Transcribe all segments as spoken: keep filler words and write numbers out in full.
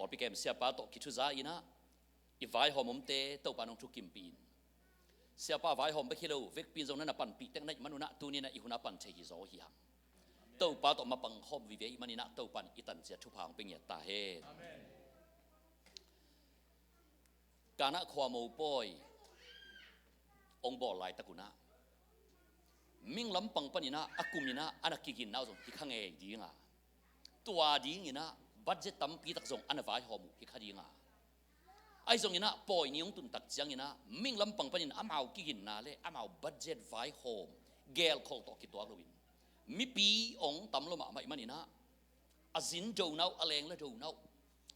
Pawlpi kem siapa tawh kithuza inah i vaihawm omte Topa nong thukimpih in. Siapa vaihawm bek hi lo, vekpi in zong na na panpih tek na hih man unah tuni inah i hun a pan thei hi zaw hi hang. Topa tawh mapang khawm vive ahih man inah Topa in i tanciat thupha hong pia ngiat ta hen. Amen. Kana khua mopawi hong bawl laitak unah ming lampang pan inah a kum inah a na kiginna uh zong hi kha ngei ding a, tua ding inah budget tampi tak zong a na vaihawm uh hi kha ding a, ahi zong inah pawi ni hong tun tak ciang inah ming lampang pan in amau kiginna le amau budget vaihawm gelkholh tawh kituak loin mipi hong tam lua mahmah ahih man inah a zin do na uh, a leng la do na uh,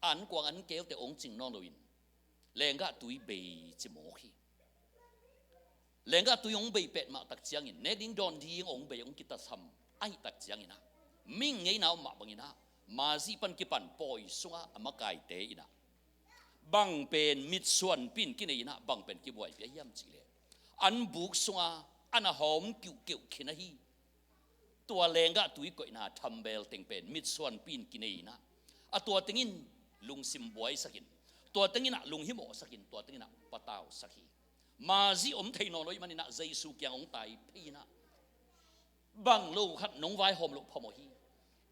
a ankuang ankeute hong cing nawn loin lenggah tui bei ci mawk hi. Lenggah tui hong bei petmah tak ciangin nek ding dawn ding hong bei hong kitasam ahih tak ciang inah ming ngeina om mah bang inah Mazi pan kipan pawi sungah a makaite inah bang pen mitsuanpih in kinei inah bang pen kibuaipih a hiam cih leh an buk sungah a na hawm kiuhkeuh khin ahi. Tua lenggah tui koihna thambel teng pen mitsuanpih in kinei inah a tua teng in lungsim buaisak in, tua teng inah lunghimawhsak in, tua teng inah patausak hi. Mazi om thei nawn lo ahih man inah Jesu kiang hong tai phei inah bang lo khat nong vaihawm loh phamawh hi.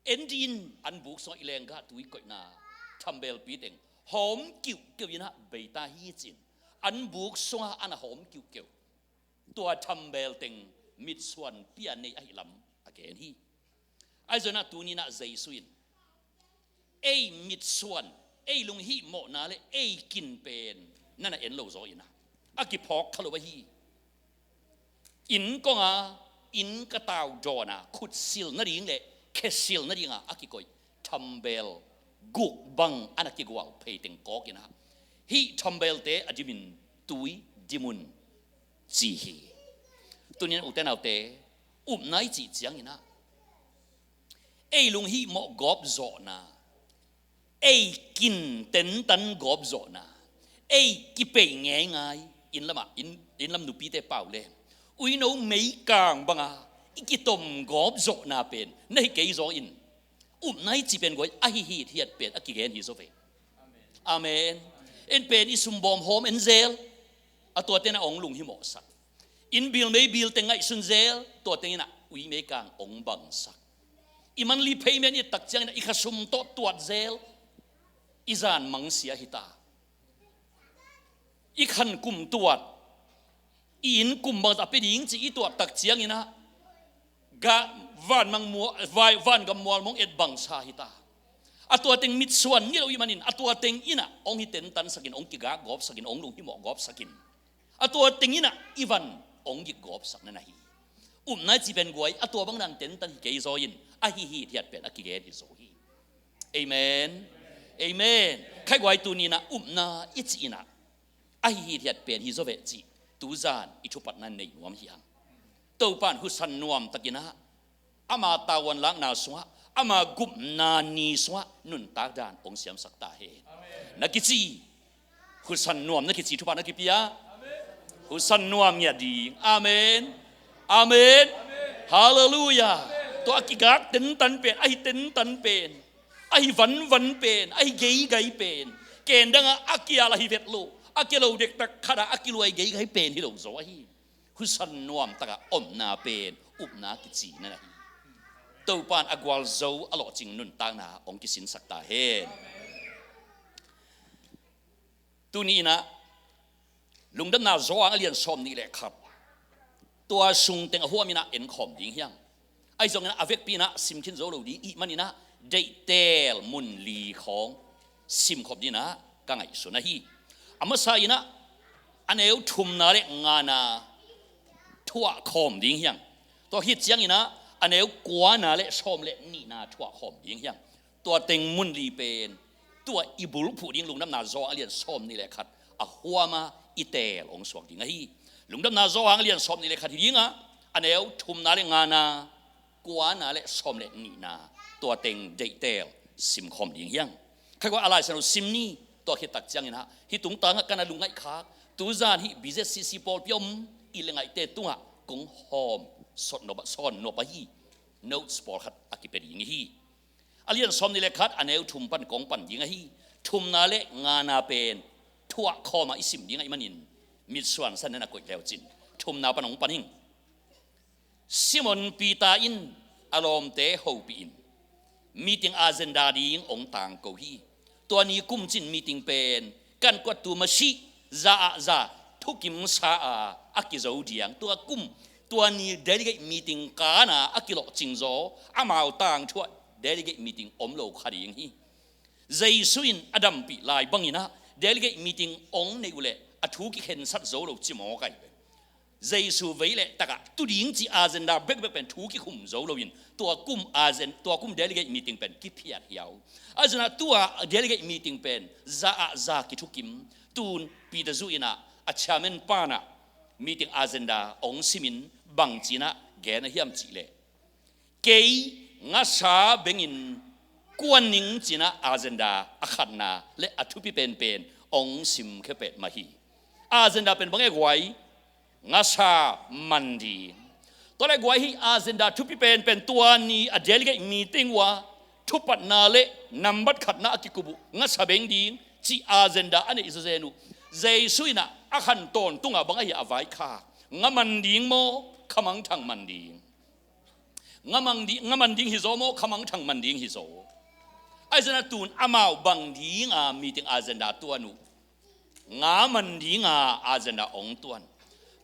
En dih in, an buk sungah i lenggah tui koihna thambelpi teng hawm kiuhkeuh inah bei ta hi ci-in an buk sungah a na hawm kiuhkeuh tua thambel teng mitsuanpih a nei ahih lam a gen hi. Ahi zong inah tuni inah Jesu in ei mitsuan, ei lunghihmawhna le ei kin pen na na en lo zaw inah a kiphawk kha lo ahi. Inn kong a, inn ka tau dawn a, khut sil nading le khe sil nading a a kikoih thambel guk bang a na kigual phei teng kawk inah hih thambelte a dim in tui dim un ci hi. Tuni inah ute naute, upna i cih ciang inah ei lunghihmawh gawp zawhna, ei kin tentan gawp zawhna, ei kipeih ngeingai, inn lamah, inn, inn lam nupite pau leng uino meikang banga i kitom gawp zawhna pen na hi kei zaw in, upna i cih pen guai ahi hithiat pen a kigen hi zaw ve. Amen. En pen i sumbawm hawm en zel, a tua teng inah hong lunghimawhsak. Inn bil mei bil teng ngaihsun zel, tua teng inah ui meikang hong bangsak. I monthly payment i et tak ciang inah i khasum tawh tuat zel, i zan mangsia hi ta. I khan kum tuat, i inn kum bangzah pia ding ci i tuat tak ciang inah ga, van mang mua-, vai-, vangam mualmong et bangsa hi ta. A tua teng mitsuan ngei lo ahih man in a tua teng inah hong hi tentansak in, hong kigak gawpsak in, hong lunghimawh gawpsak in, a tua teng inah i van hong gik gawpsak na na hi. Upna i cih pen guai a tua bang dan tentan hi kei zaw in, ahi hithiat pen a kigen hi zaw hi. Amen. Amen. Khai guai, tuni inah upna i cih inah ahi hithiat pen hi zaw ve cih tuzan i thupatna nei nuam hi hang. Topa in husan nuamtak inah ama tavuan lakna sungah, ama gupna ni sungah nuntak dan hong siamsak ta hen. Na kici, husan nuam na kici thupha na kipia. Husan nuam ngiat ding. Amen. Amen. Halleluiah. Tua a kigak tentan pen, ahi tentan pen, ahi vanvan pen, ahi geigai pen, ken dangah a kial ahi vet lo, a kia lo dektak khatah a kiluai geigai pen hi lo zaw ahi. Husan nuamtakah omna pen upna kici na na hi. Topa in a gualzo a lawhcing nuntakna hong kisinsak ta hen. Tuni inah Lungdamna Johan a lian sawm nih le khat, tua sung teng a huam inah en khawm ding hi hang. Ahi zong inah a vekpi inah sim khin zo lo ding ahih man inah deihtel mun li khawng sim khawm ding inah ka ngaihsun ahi. A masa inah a neu thumna le ngana thuah khawm ding hi hang. Tua khit ciang inah a neu kuana le sawm le nihna thuah khawm ding hi hang. Tua teng mun li pen, tua i bulphuh ding Lungdamna Johan a lian sawm nih le khat a huama i teel hong suak ding ahi. Lungdamna Johan a lian sawm nih le khat hi dingah a neu thumna le ngana, kuana le sawm le nihna, tua teng deihteel simkhawm ding hi hang. Khaikua a Lai Siangtho sim ni, tua khit tak ciang inah hih tungtangah ka na lungngaih khak, tuzan hih B Z C C pawlpi om i le ngaihte tungah kong hawm sot nop, sawn nop ahi. Notes pawlkhat a kipia ding hi. A lian sawm nih le khat a neu thum pan kong pan ding ahi. Thumna le ngana pen thuah khawm a i sim ding ahih manin mitsuan san na koih leucin thumna pan hong pan ing. Simon Peter in a lawmte hopih in meeting agenda ding hong tangko hi. Tua ni kum cin meeting pen kan kuat tu masih za ah za thukim sa a a kizo diang. Tua kum tua ni delegate meeting kana a kilawhcing zaw amau tangthu ah delegate meeting om lo kha ding hi. Jesu in a dampih lai bangin ah delegate meeting hong neih uh leh a thu kikhensat zo lo ci mawk ahi ve. Jesu vei le takah tu ding ci agenda bekbek pen thu kikhum zo loin tua kum agen tua kum delegate meeting pen kiphiat hiau. Ahi zongin ah tua delegate meeting pen za ah za kithukim. Tun Peter zu in ah a chairman pan ah meeting agenda hong simin bangci in ah gen a hiam cih leh, kei ngasa bengin kuan ning ci in ah agenda a khatna le a thupi penpen hong simkhia pet mah hi. Agenda pen bang e guai? Ngasa man ding. Tua le guai, hih agenda thupi penpen tua ni a delegate meeting uh a thupatna le nambat khatna a kikup uh ngasa beng ding cih agenda a neih zawzen uh. Jesu in ah a khan tawntung ah bang ahi a vaikhak? Nga man ding maw, khamangthang man ding? Nga man ding, nga man ding hi zaw maw, khamangthang man ding hi zaw? Ahi zongin ah tun amau bang ding a meeting agenda tuan uh? Nga man ding a agenda hong tuan.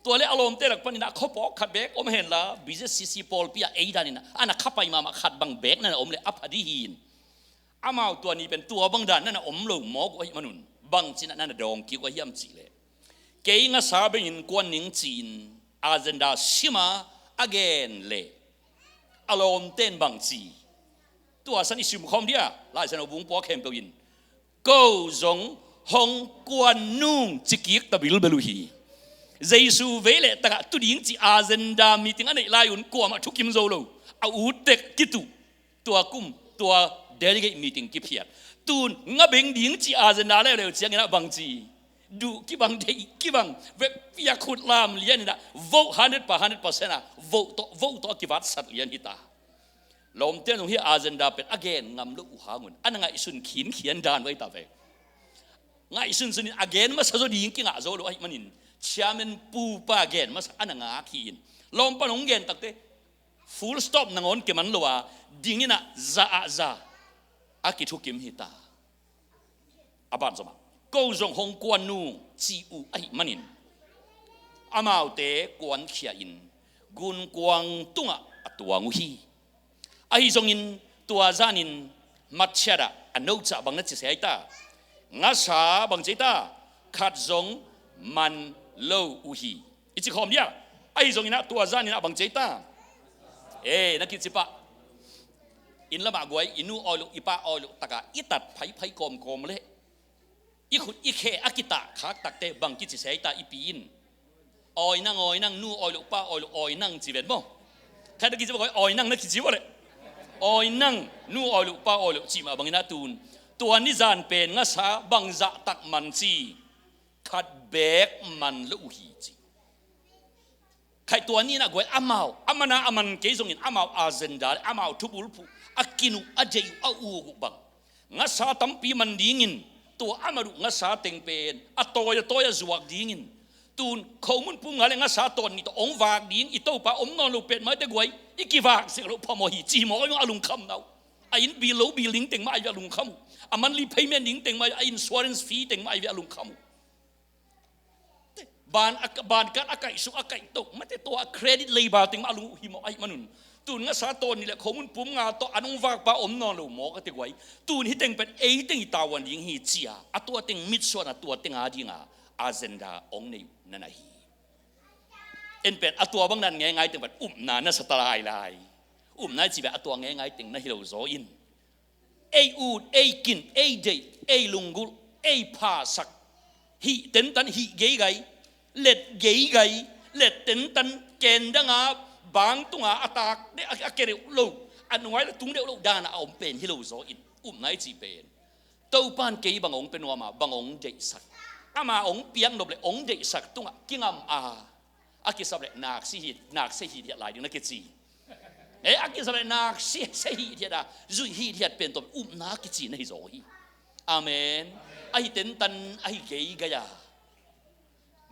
Tua le a lawmte lak panin ah khuapawk khat beek om henla, B Z C C pawlpi ah ei danin ah a na khapai mahmah khat bang beek na na om leh a pha dih hi in. Amau tua ni pen tua bang dan na na om lo mawk uh ahih manun bangci in ah na na dawng kik uh a hiam cih leh, kei ngasa bengin kuan ning ci-in agenda sim a a gen leh a lawmte in bangci? Tua san i sim khawm dia, Lai Siangtho bung pua khempeuh in, ko zong hong kuan nung ci kik ta bilbel uh hi. Jesu vei le takah tu ding ci agenda meeting a neih lai un kuamah thukim zo lo. A ut tek kituh. Tua kum tua delegate meeting kiphiat. Tun nga beng ding ci agenda leuleu ciangin ah bangci? Duh kibang, deih kibang, vekpi a khut lam lian in ah vote hundred pa hundred percent a vote tawh, vote tawh a kivatsat lian hi ta. Lawmte in zong hih agenda pen a gen ngam lo uh hang un a na ngaihsun khinkhian dan uh ahi ta ve. Ngaihsunsun in a gen masa zaw ding kingah zo lo ahih manin chairman pu pa gen masa a na ngak hi in. Lawm pan hong gen takte full stop nangawn kiman lo a ding in ah za ah za a kithukim hi ta. A ban zomah, ko zong hong kuan nung ci uh ahih manin amaute kuankhia in gunkuang tungah a tuang uh hi. Ahi zongin tua zanin matchiat ah a nocah bang na ci se ahi ta? Ngasa bang ci ahi ta? Khat zong man lo uh hi. I ci khawm dia. Ahi zongin ah tua zanin ah bang ci ahi ta? Eh, na kici pah. Inn lamah guai, i nu awi loh, i pa awi loh takah i tat phaiphai kawmkawm leh i khut i khe a kitah khak takte bang kici se ahi ta i pi in? Awi nang, awi nang, nu awi loh, pa awi loh, awi nang ci ven maw? Khat na kici bang awi nang na kici bang leh, awi nang, nu awi loh, pa awi loh cih mah bangin ah tun tua nizan pen ngasa bang zahtak man ci? Khat beek man lo uh hi ci. Khaih tua ni in ah guai amau a man a a man kei zongin amau agenda le amau thubulphuh a kin uh a deih uh a uk uh bang ngasa tampi man dingin tua a mat uh ngasa teng pen a tawi a tawi a zuak dingin tun khomun pum nga le ngasa tawn nih tawh hong vak ding i Topa om nawn lo pet maite guai i kivak sek loh phamawh hi ci hi mawk ahi zong a lungkham na uh. A inn bil lo bil ding teng mah ahi ve a lungkham uh. A monthly payment ding teng mah ahi ve, a insurance fee teng mah ahi ve a lungkham uh. Ban a, ban kat a kaihsuk a kaihto mate tawh a credit leiba teng mah a lung uh hi mawh ahih manun tun ngasa tawn nih le khomun pum nga tawh an hong vakpa om nawn lo mawk a te guai. Tun hih teng pen ei teng i tavuan ding hi ci-a a tua teng mitsuan a tua teng a dinga agenda hong nei uh na na hi. En pen a tua bang dan ngeingai teng pen upna na sa ta lailai. Upna i ci pen a tua ngeingai teng na hi lo zaw in ei ut, ei kin, ei deih, ei lunggulh, ei phasak, hih tentan hih geigai, let geigai, let tentan kendanga bang tunga a tak deuh a, a ke deuh lo, a nuai le tung deuh lo dana a om pen hi lo zaw in upna i cih pen Topan kei bang hong pia nuam a bang hong deihsak, ama hong piak nop le hong deihsak tungah kingam a a kisap le nak si hi, nak se hithiat lai ding na kici. E, a kisap le nak si se hithiat a zuih hithiat pen tawh upna kici na hi zaw hi. Amen. Ahi tentan, ahi geigai a,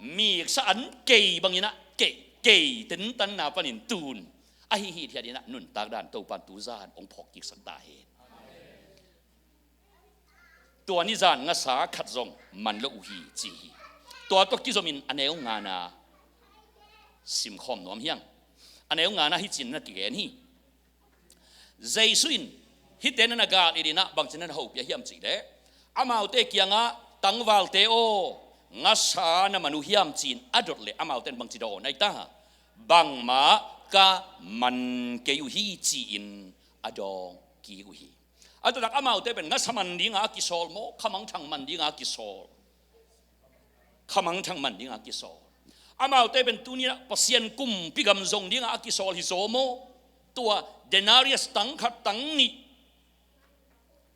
miksa an kei bangin ah, kei, kei tentanna panin tun ahi hithiatin ah nuntak dan Topan tuzan hong phawk kiksak ta hen. Tua ni zan ngasa khat zong man lo uh hi ci hi. Tua tawh kizomin a neu ngana simkhawm nuam hiang. A neu ngana hih cin na kigen hi. Jesu in hihte na na gal it in ah bangci na na hopih hiam cih leh, amaute kiangah, tangvalte aw, ngasa na man uh hiam ci-in a dot leh amaute in bangci dawn ahi ta? Bangmah ka man kei uh hi ci-in a dawng kik uh hi. A taktak amaute pen ngasa man dingah a kisawl maw, khamangthang man dingah a kisawl? Khamangthang man dingah a kisawl. Amaute pen tuni-in ah Pasian kumpi gam zong dingah a kisawl hi zaw maw? Tua denarius tang khat tang nih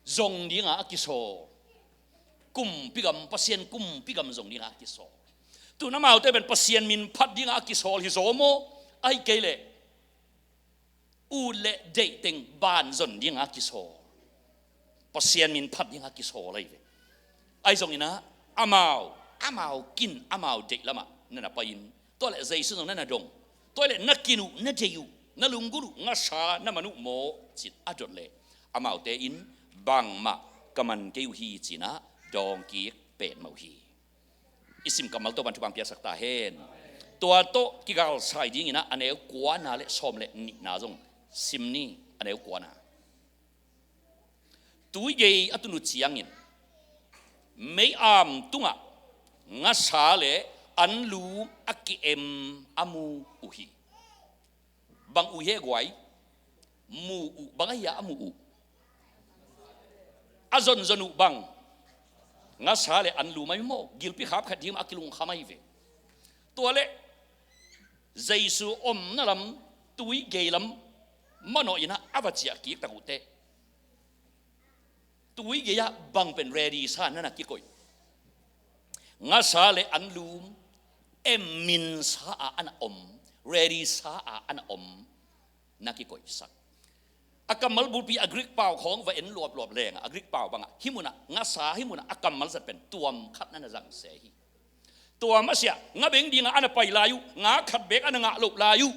zong dingah a kisawl. Kumpi gam, Pasian kumpi gam zong dingah a kisawl. Tun amaute pen Pasian min phat dingah a kisawl hi zaw maw? Ahi kei leh ut le deih teng banzon dingah a kisawl. Pasian min phat dingah a kisawl ahi ve. Ahi zongin ah amau, amau kin, amau deih lamah na na pai-in, tua leh Jesu zong na na dong. Tua leh na kin uh, na deih uh, na lunggulh uh ngasa na man uh maw ci-in a dot leh amaute in bangmah ka man kei uh hi ci-in ah dawng kik petmah uh hi. I sim kammal Topan thupha piaksak ta hen. Tua tawh kigalsai dingin ah a neu kuana le sawm le nihna zong sim ni. A neu kuana, tuigei a tun uh ciangin mei-am tungah ngasa le anlum a ki-em a mu uh hi. Bang uh hi guai? Mu uh. Bang ahi a mu uh? A zonzon uh bang? Ngasa le anlum ahi maw? Gilpi khap khat ding mah a kilungkham ahi ve. Tua leh Jesu omna lam, tuigei lam manawh in ah a va ciah kik tak uh teh, tuigei ah bang pen ready sa na na kikoih? Ngasa le anlum, em min sa a a na om, ready sa a a na om na kikoihsak. A kammal bulpi a Greek pau khawng va en luapluap leng a, a Greek pau bangah hih munah ngasa, hih munah a kammal zat pen tuam khat na na zang se hi. Tuam a siah, nga beng dingah a na pai lai uh, nga khat beek a na ngah loh lai uh,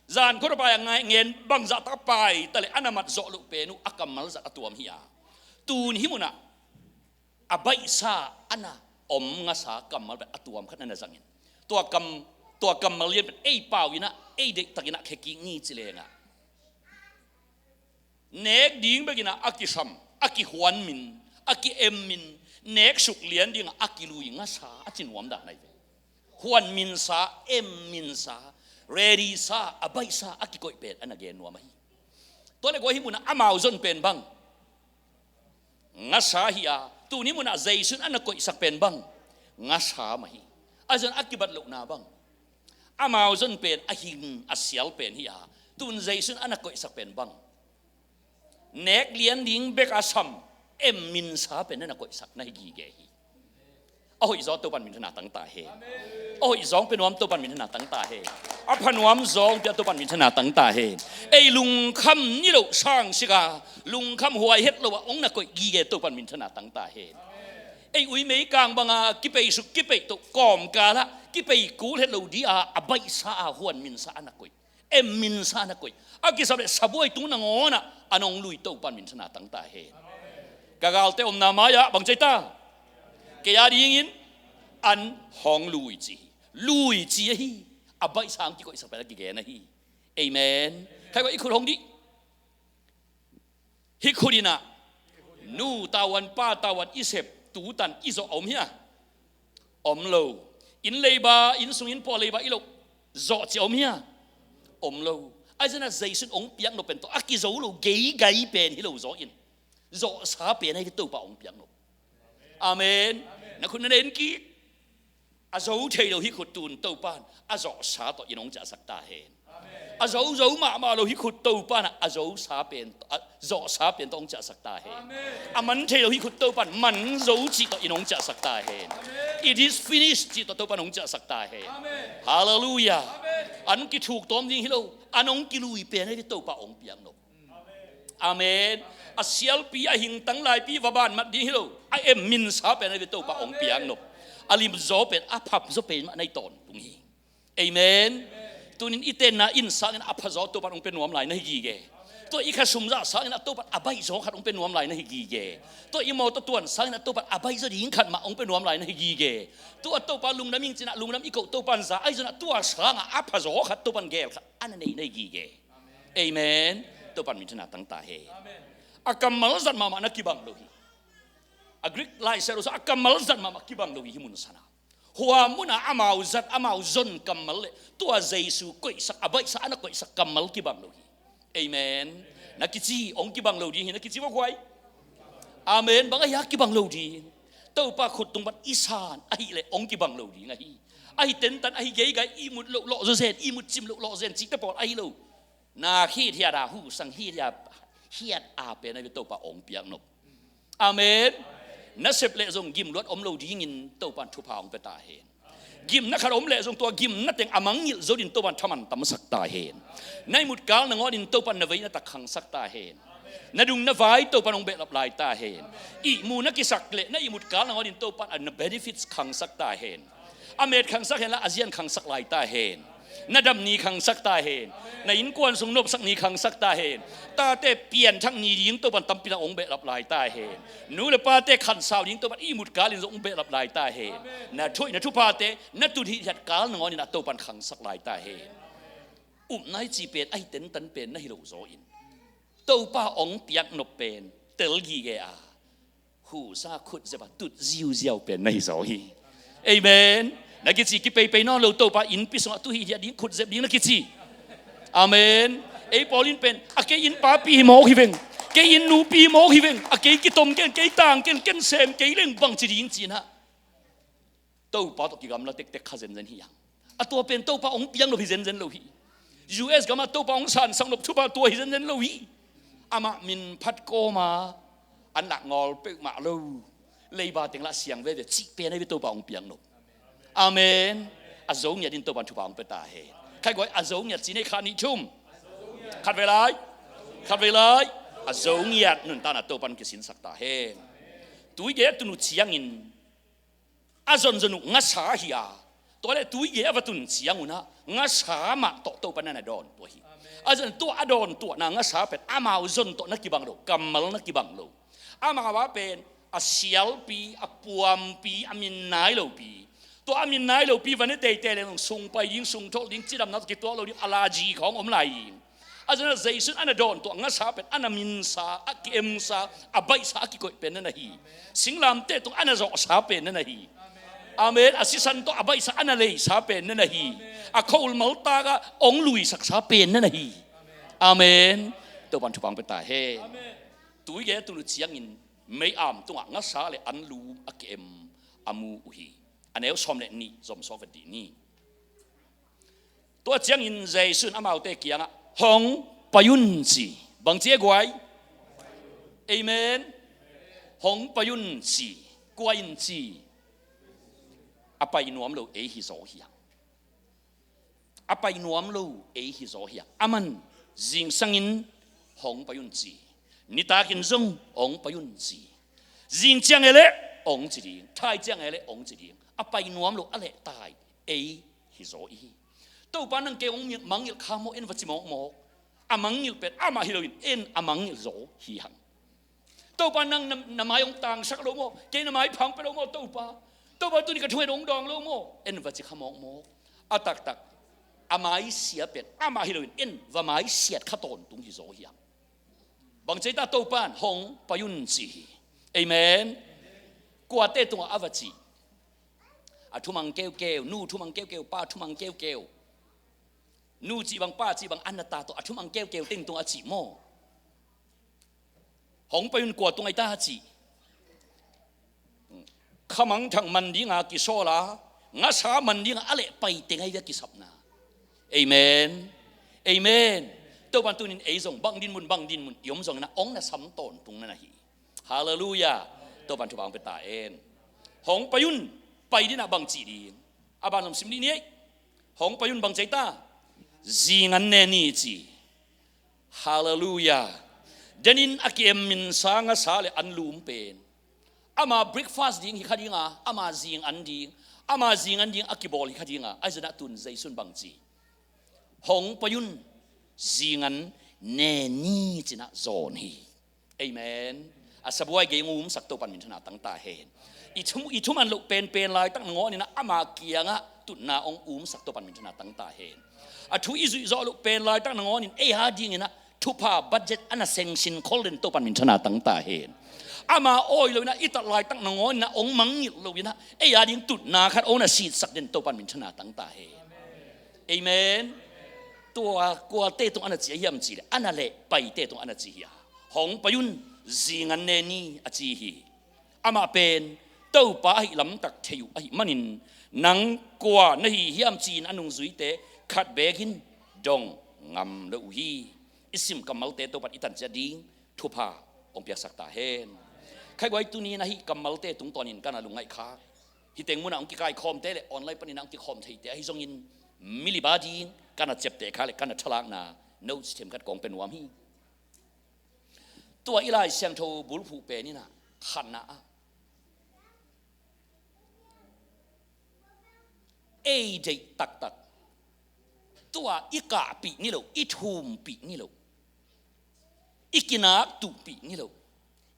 zan khuatapai a ngen bangzah tak a pai ta leh a na mat zawh loh pen uh a kammal zat a tuam hi a. Tun hih munah a baihsa a na om ngasa kammal pen a tuam khat na na zangin, tua kam, tua kammal lian pen ei pau in ah, ei deihtak in ah khekik ni ci lengah, nek ding bekin ah a kisam, a kihuan min, a ki-em min, nek suk lian dingah a kilui ngasa a ci nuam dan ahi ve. Huan min sa, em min sa, ready sa, a baihsa a kikoih pen a na gen nuam ahi. Tua leh guai, hih munah amau zon pen bang? Ngasa hi a. Tun hih munah Jesu in a na koihsak pen bang? Ngasa mah hi. A zon a kibat lohna bang? Amau zon pen a hing a sial pen hi a. Tun Jesu in a na koihsak pen bang? Nek lian ding bek a sam, em min sa pen na na koihsak na hi gige hi. A hoih zaw Topan minthanna tang ta hen. A hoih zawng pia nuam Topan minthanna tang ta hen. A pha nuam zawng pia Topan minthanna tang ta hen. Ei lungkham niloh sangsik a, lungkham huai hetloh a hong na koih gige Topan minthanna tang ta hen. Ei ui meikang banga kipeisuk kipeihtoh kawmkal ah kipeikul hetloh ding a, a baihsa a huan min sa a na koih, em min sa a na koih, a kisam leh sabuai tung nangawn ah a nong lui Topan minthanna tang ta hen. Ka galte omna mai-ah bang ci ta? Kei a dingin an hong lui ci hi. Lui ci ahi. A baihsa hong kikoihsak pen a kigen ahi. Amen. Khai kua, i khut hong dih. Hih khut in ah nu tavuan, pa tavuan i sep, tu tan i zawh a om hia? Om lo. Inn leiba, inn sung inn pawl leiba i loh zawh ci a om hia? Om lo. Ahi zongin ah Jesu in hong piak nop pen tawh a kizo lo geigai pen hi lo zaw in, zawhsa pen ahi Topa hong piak nop. Amen. Na khut na na en kik. A zo thei lo hih khut tun Topan a zawhsa tawh in hong ciahsak ta hen. A zo zo mahmah lo hih khut Topan a zosa pen, a zawhsa pen tawh hong ciahsak ta hen. A man thei lo hih khut Topan man zo cih tawh in hong ciahsak ta hen. It is finished cih tawh Topan hong ciahsak ta hen. Halleluiah. An kithuk tawm ding hi lo, an hong kilui pen ahi Topa hong piak nop. Amen. A sialpi, a hingtang laipi va ban mat ding hi lo. A em minsa pen a ve Topa ong piak nop. A limzaw pen a phapzaw pen mah na hi tawntung hi. Amen. Tunin i tenna inn sangin a phazaw Topan ong pia nuam lai na hi gige. Tua i khasum zah sangin a Topan a baihzaw khat ong pia nuam lai na hi gige. Tua i mawtaw tuan sangin a Topan a baihzaw ding khat mah ong pia nuam lai na hi gige. Tua Topa lungdam ing cinah lungdam i koh Topan za ahi zonah tua sangah a phazaw khat Topan gel khat a na nei na hi gige. Amen. Topan minthanna tang ta hen. A kammal zat mahmah na kibang lo hi. A Greek lai sia lo sa a kammal zat mahmah kibang lo hi, hih mun sanah. Hua munah amau zat, amau zon kammal le tua Jesu koihsak, a baihsa a na koihsak kammal kibang lo hi. Amen. Na kici ong kibang lo ding hi, na kici mawk huai. Amen. Bang ahi a kibang lo ding? Topa khut tung pan i san ahileh ong kibang lo ding ahi. Ahi tentan, ahi geigai, i mut loh lawh zawzen, i mut cim loh lawh zen cihte pawl ahi lo. Na hithiat a husang hithiat, hithiat a pen a ve Topa ong piak nop. Amen. Na sep leh zong gim luat om lo dingin Topan thupha ong pia ta hen. Gimna khat om leh zong tua gimna teng a mangngilh zo din Topan thaman tamsak ta hen. Na ihmut kal nangawnin Topan na veina tak khangsak ta hen. Na dung na vai Topan ong behlap lai ta hen. Ihmu na kisak leh na ihmut kal nangawnin Topan a na benefits khangsak ta hen. A met khangsak hen la a zian khangsak lai ta hen. Na dam ni khangsak ta hen. Na innkuan sung nopsak ni khangsak ta hen. Tate pianthak ni ding Topan tampi na ong behlap lai ta hen. Nu le pate khansau ding Topan ihmut kalin zong ong behlap lai ta hen. Na thuih na thuphate na tun hithiat kal nangawnin a Topan khangsak lai ta hen. Upna i ci pen ahi tentan pen na hi lo zaw in Topa ong piak nop pen tel gige a husa khut zep a tut ziuziau pen na hi zaw hi. Amen. Na kici kipeipei nawn lo Topa innpi sungah tu hithiat ding khut zep ding na kici. Amen. Ei pawl in pen a kei inn papi hi mawk hi veng, kei inn nupi hi mawk hi veng, a kei kitom ken, kei tang ken, ken sem kei leng bangci ding cinah Topa tawh kigamla tektek kha zenzen hi hang. A tua pen Topa ong piang lo hi zenzen lo hi. U S gamah Topa ong sansak nop thupha tua hi zenzen lo hi. Amah min phat kawma an lak ngawl peuhmah lo. Leiba teng lah siang veve cih pen a hi ve Topa ong piang nop. Amen. A zo ngiat in Topan thupha ong pia ta hen. Khai guai a zo ngiat ci nei kha nih thum. Khat vei lai. Khat vei lai. A zo ngiat nuntakna Topan kisinsak ta hen. Tui ge a tun uh ciangin a zonzon uh ngasa hi a, tua le tui ge a va tun ciangunah ngasa mah tawh Topa na na dawn tua hi. A zon tua a dawn tuahna ngasa pen amau zon tawh na kibang lo, kammal na kibang lo. Amau a pen a sialpi, a puampi, a min nai lopi. Tua a min nai lopi va ne teitei leng sung pai ding, sung tholh ding, cidamna tawh kituak lo ding, a laji khawng om lai ding. A zon a Jesu in a na dawn tuah ngasa pen a na minsa, a ki-emsa, a baihsa, a kikoih pen na na hi. Singlamteh tung a na zawhsa pen na na hi. Amen. A sisan tawh a baihsa a na leisa pen na na hi. A khoulmal takah ong luisaksa pen na na hi. Amen. Topan thupha ong pia ta hen. Tui ge a tun uh ciangin mei-am tungah ngasa le anlum a ki-em a mu uh hi. A neu sawm le nih zom sawk vet dih ni. Tua ciangin Jesu in amaute kiangah hong pai un ci. Bang ci e guai? Amen. Hong pai un ci. Kua in ci? A pai nuam lo ei hi zaw hi hang. A pai nuam lo ei hi zaw hi hang. Aman zingsangin hong pai un ci. Nitakin zong hong pai un ci. Zing ciang e leh hong ci ding. Thai ciang e leh hong ci ding. A pai nuam lo a leh tai ei hi zaw i hi. Topa nang kei hong mangngilh kha maw, en va ci mawkmawk. A mangngilh pen amah hi loin en a mangngilh zaw hi hang. Topa nang na, na mai hong tangsak lo maw, kei na mai phang pia lo maw Topa. Topa tuni ka thungen hong dawng lo maw, en va ci kha mawkmawk. A taktak a mai sia pen amah hi loin en va mai siat kha tawntung hi zaw hi hang. Bang ci ei ta Topa in hong pai un ci hi. Amen. Kuate tungah a va ci? A thumang keukeu, nu thumang keukeu, pa thumang keukeu. Nu cih bang pa cih bang a na ta tawh a thumang keukeu teng tungah a cih maw? Hong pai un kua tungah i ta a cih? Khamangthang man dinga kisawl a, ngasa man dinga a leh pai teng ahi ve a kisapna. Amen. Amen. Topan tunin ei zong bang dinmun bang dinmun i om zongin a ong na sam tawntung na na hi. Halleluiah. Topan thupha hong pia ta en. Hong pai un, pai dinah bang cih ding? A ban zom sim dih ni ei. Hong pai un bang ci ei ta? Zing an ne ni ci. Halleluiah. Denin a ki-em min sanga sa le anlum pen ama breakfast ding hi kha dinga, ama zing an ding, ama zing an ding a kibawl hi kha dinga, ahi zongin ah tun Jesu'n bang ci? Hong pai un, zing an ne ni, ci-in ah zawn hi. Amen. A sabuai gei hong umsak Topa'n minthanna tang ta hen. I thu, i thuman loh penpen laitak nangawnin ah ama kiangah tutna hong umsak Topa'n minthanna tang ta hen. A thu i zuih zawh loh pen laitak nangawnin ei a dingin ah thupha budget a na sengsin khol den Topa'n minthanna tang ta hen. Ama awi loin ah i tat laitak nangawnin ah hong mangngilh loin ah ei a ding tutna khat hong na sitsak den Topa'n minthanna tang ta hen. Amen. Tua kuate tung a na ci a hiam cih leh, a na leh Paite tung a na ci hi a, hong pai un, zing an ne ni, a ci hi. Amah pen Topa ahih lamtak thei uh ahih manin, nang kua na hi hiam ci-in a nungzuite khat beek in dong ngam lo uh hi. I sim kammalte Topa'n i tan ciat ding thupha hong piaksak ta hen. Khaiguai, tuni-in ah hih kammalte tungtawnin ka na lungngaih kha. Hih teng munah hong kikaikhawmte le online panin ah hong kikhawm theite ahi zongin, mi li ba ding ka na ciapteh kha le ka na thalakna notes themkhat kong pia nuam hi. Tua i Lai Siangtho bulphuh pen in ah, khatna ah, ei deih taktak, tua i kahpih niloh, i thumpih niloh, i kinaktuhpih niloh,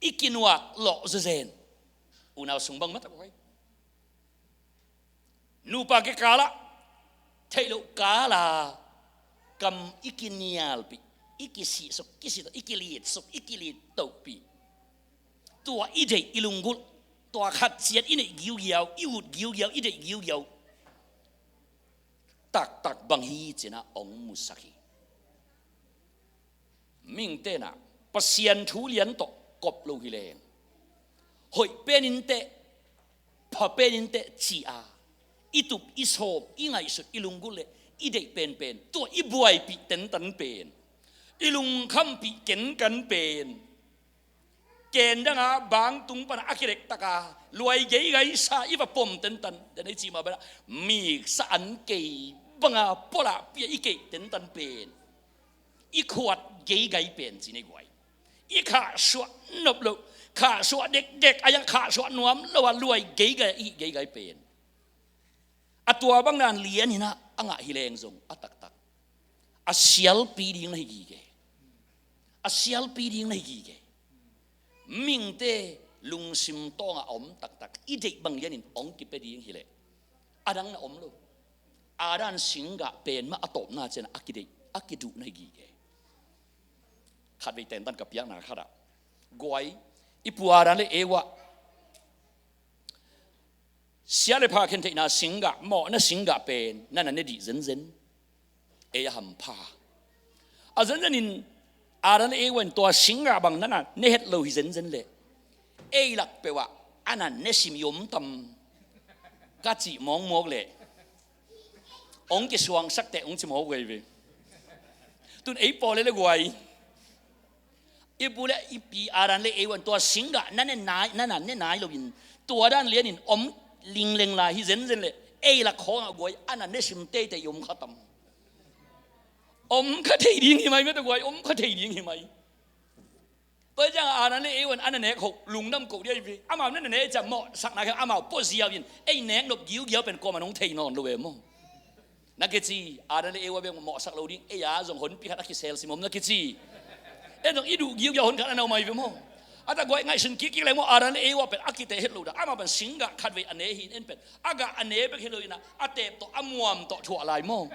i kinuak lawh zenzen. Unau sung bang mah tak uh hi. Nupa kikalah, theih loh kala kam i kinialpih, i kisihsuk, kisihtoh, i kilitsuk, i kilittohpih. Tua i deih, i lunggulh, tua khat ciat i neih giugiau, i ut giugiau, i deih giugiau taktak bang hi ci-in ah hong musak hi. Mihingte in ah Pasian thu lian tawh kop lo hi leng, hoih pen inteh, pha pen inteh ci-a i tup, i sawm, i ngaihsut, i lunggulh le i deih penpen, tua i buaipih tentan pen, i lungkhampih kenkan pen, ken danga bangtung pana a kidektak a, luai geigaisa i va pom tentan, den ei cih mah bana, miksa an kei banga pawlahpih a i keih tentan pen, i khuat geigai pen ci-in ei guai. I khahsuah nop loh, khahsuah dekdek a, i khahsuah nuam lo a, luai geigai a i hih geigai pen, a tua bang dan lianin ah a ngah hi leng zong a taktak, a sialpi ding na hi gige. A sialpi ding na hi gige. Mihingte lungsim tawngah a om taktak, i deih bang lianin hong kipia ding hi leh, a dang na om lo. Adam singgah pen mah a tawpna ciang a kideih, a kiduh na hi gige. Khatvei tentan ka piakna khat ah, guai, i pu Adam le Eva, sia le pha khentheihna singgah, mawhna singgah pen na na ne dih zenzen. Ei a hampha. A zenzenin Adam le Eva in tua singgah bang na na ne het lo hi zenzen leh, ei lak peuh ah a na ne sim i om tam, ka cih mawkmawk leh, hong kisuangsak teh hong ci mawk veve. Tun ei pawl le le guai, i pu le i pi Adam le Eva in tua singgah na ne nai, na na ne nai loin, tua dan lianin om lingleng lai hi zenzen leh, ei lak khawngah guai a na ne sim teitei i om kha tam. Om kha thei ding hi mai, mate guai, om kha thei ding hi mai. Tua ciang Adam le Eva in a na nek hoh lungdam koh ding hi ve. Amau na na ne ciang mawhsakna khawng amau puaziau in, ei nek nop giugiau pen kuamah in hong thei nawn lo ve maw. Na kici, Adam le Eva bek mawhsak lo ding, ei a zong honpi khat a kisel sim om na kici. Ei zong i duh giugiau hon khat a na om hi ve maw. A tak guai, ngaihsun kikkik leng maw, Adam le Eva pen a kiteh het lo dah. Amau pen singgah khatvei a ne hi in, en pen a gah a ne bek hi lo in ah, a teep tawh, a muam tawh thuah lai maw.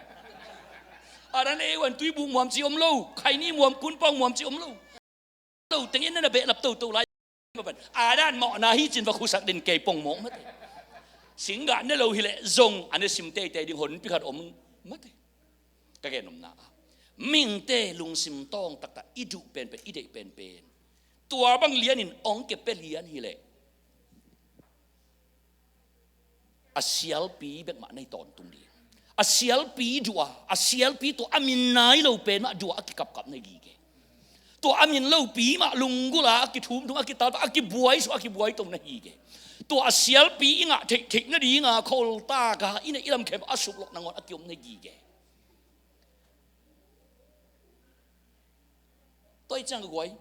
Adam le Eva in tuibuk muam ci om lo, khaini muam, kunpau muam ci om lo. Lo tengin na na behlap toto lai. Adam mawhna hi ci-in va khusak den kei pong mawk mate. Singgah ne lo hi leh zong a ne sim teitei ding honpi khat om mate. Ka gen nopna ah, mihingte lungsim tawng taktak, i duh penpen, i deih penpen, tua bang lianin hong kipia lian hi leh, a sialpi bek mah na hi tawntung ding. A sialpi duh a, a sialpi tua a min nai lo pen mah duh a, a kikapkap na hi gige. Tua a min lopi mah lunggulh a, a kithumthum, a kitalpa, a kibuaisuk, a kibuaito na hi gige. Tua a sialpi i ngah theihtheih nadinga kholtak a, i neih i lamkhem a suklawh nangawn a kiom na hi gige. Tua hi ciang ka guai,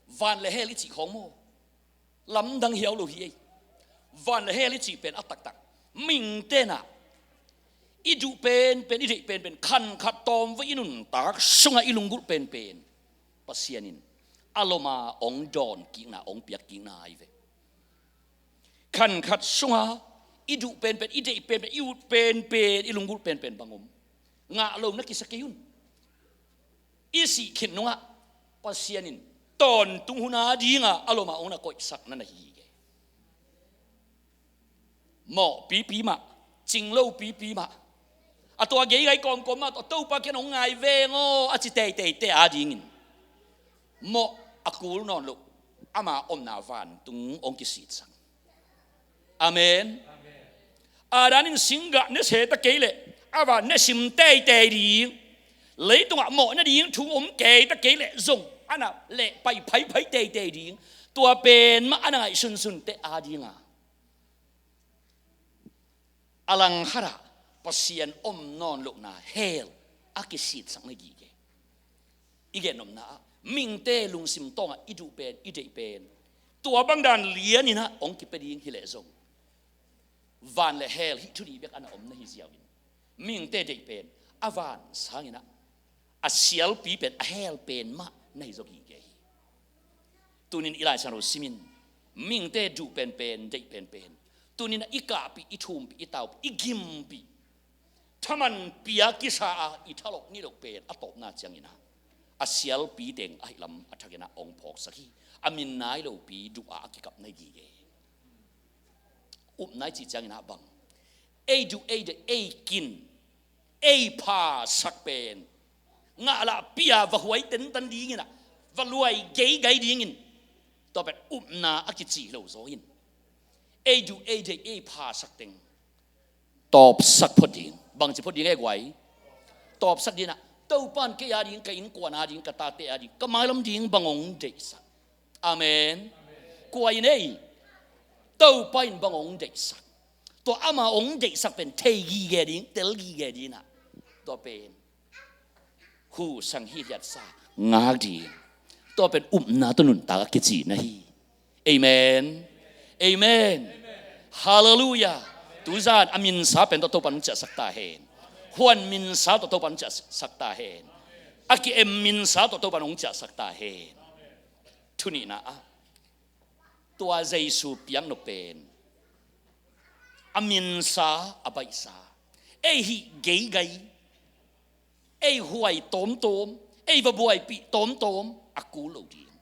Van le hell i cih khawng maw, lamdang hiau lo hi ei. Van le hell i cih pen a taktak, mihingte in ah i duh penpen, i deih penpen, khankhat tawmvei i nuntak sungah i lunggulh penpen Pasian in a lom a hong dawnkikna, hong piakkikna ahi ve. Khankhat sungah i duh penpen, i deih penpen, i ut penpen, i lunggulh penpen bang om? Ngah lo na kisa kei un. I sih khin nungah Pasian in tawntung hun a dingah a lom a hong na koihsak na na hi hi. Mawh pipi mah, cing lo pipi mah, a tua geigai kawmkawm mah tawh, "Topa, ken hong ngai veng aw," a ci teiteite a dingin mawh a kul nawn loh, ama omna vantung hong kisitsak. Amen. A danin singgah ne se ta kei leh a van ne sim teitei ding, leitungah mawh nading thu om kei ta kei leh zong a na leh pai phaiphai teitei ding. Tua pen mah a na ngaihsunsunte a dinga a langkhatah Pasian om nawn lohna, hell, a kisitsak na gige. I gennopna ah mihingte lungsim tawngah i duh pen, i deih pen, tua bang dan lianin ah hong kipia ding hi leh zong, van le hell hih thu nih bek a na om na hi ziau in, mihingte deih pen a van sangin ah a sialpi pen, a hell pen mah na hi zaw gige hi. Tunin i Lai Siangtho simin mihingte duh penpen, deih penpen, tunin ah i kahpih, i thumpih, i taupih, i gimpih, thaman pia kisa a i thalawh nilawh pen a tawpna ciangin ah a sialpi teng ahih lam a thakin ah hong phawksak hi. A min nai lopi duh a a kikap na hi gige. Upna i cih ciangin ah bang, ei duh, ei deih, ei kin, ei phasak pen ngah lah pia va huai tentan dingin ah, va luai geigai dingin, tua pen upna a kici lo zaw in, ei duh, ei deih, ei phasak teng tawpsak phot ding. Bangci phot ding e guai? Tawpsak dingin ah, Topa in kei a ding, ka innkuan a ding, ka tate a ding, ka mailam ding bang hong deihsak? Amen. Kua in ei? Topa in bang hong deihsak? Tua ama hong deihsak pen thei gige ding, tel gige dingin ah, tua pen hu sang hi hiatsa ngak ding. Tua pen upna tawh nuntak a kici na hi. Amen. Amen. Halleluiah. Tuzan a minsa pen tawh Topa in hong ciahsak ta hen. Huan minsa tawh Topa in hong ciahsak ta hen. A ki-em minsa tawh Topa in hong ciahsak ta hen. Thu nihna ah, tua Jesu piaknop pen a minsa, a baihsa, ei hih geigai, ei huai tawmtawm, ei va buaipih tawmtawm a kul lo ding.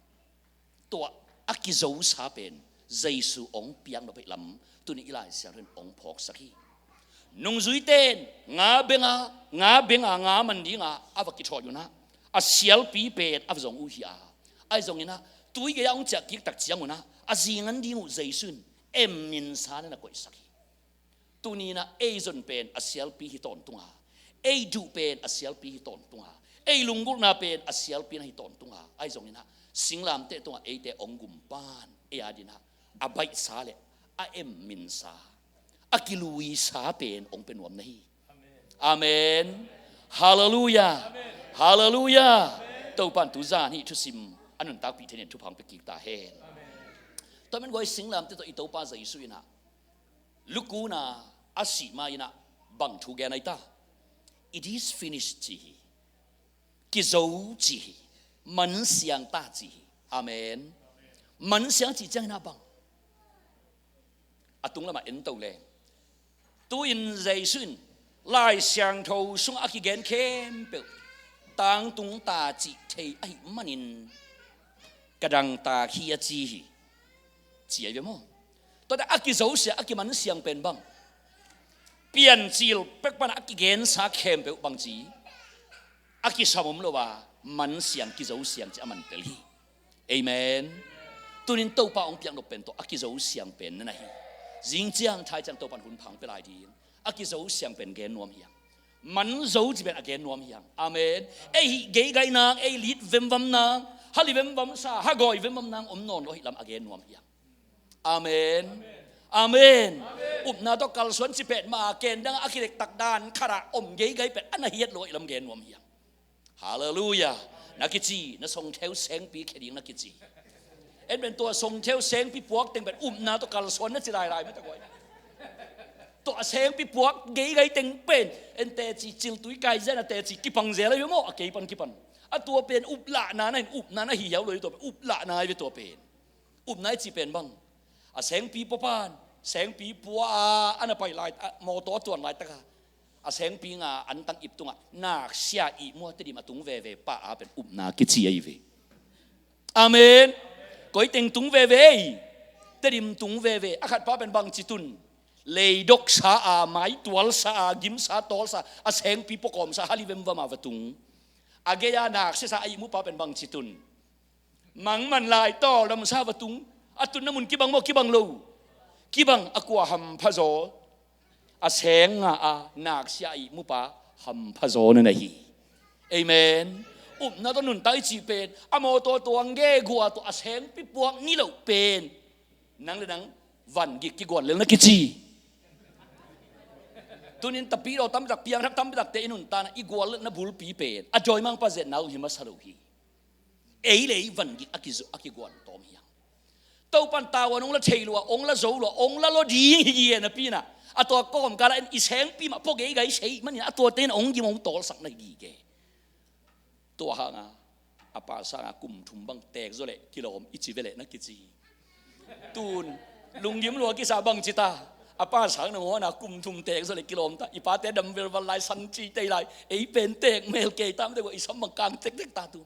Tua a kizosa pen Jesu hong piaknop ahih lam tunin i Lai Siangtho in hong phawksak hi. Nungzuite in nga benga, nga benga, nga man dinga a va kithawi un ah, a sialpi pen a va zong uh hi a, ahi zongin ah tui gei-ah hong ciah kik tak ciangun ah a zingan ding uh Jesu in em minsa na na koihsak hi. Tunin ah ei zon pen a sialpi hi tawntung a, ei duh pen a sialpi hi tawntung a, ei lunggulhna pen a sialpi na hi tawntung a, ahi zongin ah singlamteh tungah eite hong gumpa in ei a dingin ah a baihsa le a em minsa, a kiluisa pen hong pia nuam na hi. Amen. Halleluiah. Halleluiah. Topa in tuzan hih thusim a nuntakpih thei dingin thupha hong pia kik ta hen. Tua man guai, singlamteh tawh i Topa Jesu in ah lukuna a sih ma-in ah bang thu gen ai ta? "It is finished," ci hi. Kizo ci hi. Man siang ta ci hi. Amen. Man siang cih ciangin ah bang? A tung lamah en to leng, tu-in Jesu in Lai Siangtho sungah a kigen khempeuh tangtung ta cih thei ahih manin ka dangtak hi a ci hi, ci ahi ve maw? Tuate a kizosia, a kimansiang pen bang? Piancil pek panah a kigensa khempeuh bangci a kisam om lo a, mansiang, kizosiang ci a man tel hi. Amen. Tunin Topa hong piaknop pen tawh a kizosiang pen na na hi. Zing ciang, thai ciang Topa in hun pha hong pia lai ding. A kizosiang pen gen nuam hi hang. Man zo ci pen a gen nuam hi hang. Amen. Ei hih geigai nang, ei lit vemvam nang, ha li vemvam sa, ha gawi vemvam nang om nawn lo ahih lam a gen nuam hi hang. Amen. Amen. Upna tawh kalsuan ci pet mah a, ken dang a kidektak dan khatah om geigai pen a na hiat lo ahih lam gen nuam hi hang. Halleluiah. Na kici, na songtheu sengpi khia ding na kici. En pen tua songtheu sengpi puak teng pen upna tawh kalsuan na ci lailai mah ta guai. Tua a sengpi puak geigai teng pen en teci cil tui kai zen a teci kipang zel ahi ve maw, a kei pan kipan. A tua pen uplahna na in upna na hi hiau lo hi tua pen uplahna ahi ve tua pen. Upna i cih pen bang, a sengpi pua pan sengpi pua a a na pai lai, a mawtaw a tuan laitak a, a sengpi nga antang ip tungah naksia ihmu a Tedim a tung veve pah a pen upna kici ahi ve. Amen. Koi teng tung veve ei? Tedim tung veve. A khat pa pen bangci tun? Leidoksa a, maitualsa a, gimsa tawlsa a, sengpi pua kawmsa a, hali vemvam a va tung. A gei a naksiasa a ihmu pa pen bangci tun? Mangman lai tawldamsa va tung. A tunna mun kibang maw, kibang lo? Kibang. A kua hamphazaw? A seng nga a naksia a ihmu pa hamphazaw na na hi. Amen. Upna tawh nuntak i cih pen a mawtaw tuang gegua tawh a sengpi puak ni loh pen nang le nang vangik kiguan lel na kici. Tunin tapidaw tampitak, piangthak tampitakte i nuntakna i guallelhna bulpi pen a dawimangpa zetna uh hi masa lo hi. Ei le ei vangik a kizo, a kiguan tawm hi hang. Topan tavuan hong la thei lua, hong la zo lua, hong la lua ding hi gige napi inah a tua kawmkala en i sengpi mah pua geigai sei manin a tuate in hong gim hong tawlsak na hi gige. Tua hanga a pa sanga kum thum bang teek zaw leh kilawm i ci veleh na kici. Tun lunggim lua kisa bang cita, a pa sang nangawn a kum thum teek zaw leh kilawm ta, i pate dam velval lai, san ci tei lai, ei pen teek mel kei tam te, i sam bang kang tektek ta tun.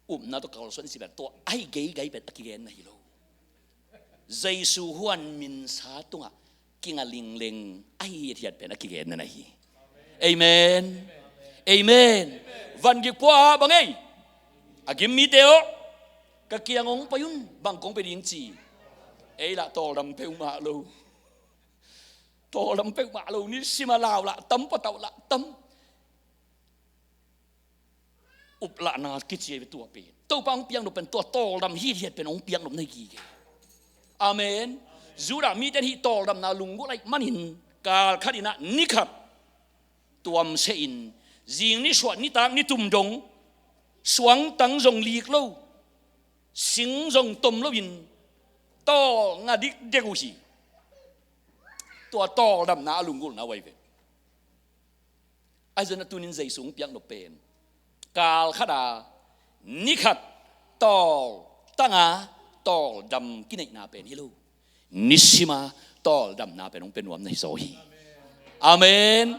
Upna tawh kalsuan i ci pen tua ahi geigai pen a kigen na hi lo. Jesu huan minsa tungah kinga lingleng ahi hiathiat pen a kigenna na hi. Amen. Amen. Vangik pua bang ei? A gim mite aw, ka kiang hong pai un, bang kong pe ding ci. Ei lah tawldam peuhmah lo. Tawldam peuhmah lo, nisima lau lah tam, patauh lah tam. Uplahna kici ahi ve tua pen. Topa hong piaknop pen tua tawldam hithiat pen hong piaknop na hi gige. Amen. Judah mite in hih tawldamna lunggulh ahih manin kal khat inah ni khat tuamsehin, zing ni suah nitak ni tum dong, suangtang zong lik lo, sing zong tom loin tawl nga dikdek uh hi. Tua tawldamna a lunggulhna uh ahi ve. Ahi zongin a tunin Jesu hong piaknop pen kal khat a ni khat tawl tanga tawldam kineihna pen hi lo. Nisima tawldamna pen hong pia nuam na hi zaw hi. Amen.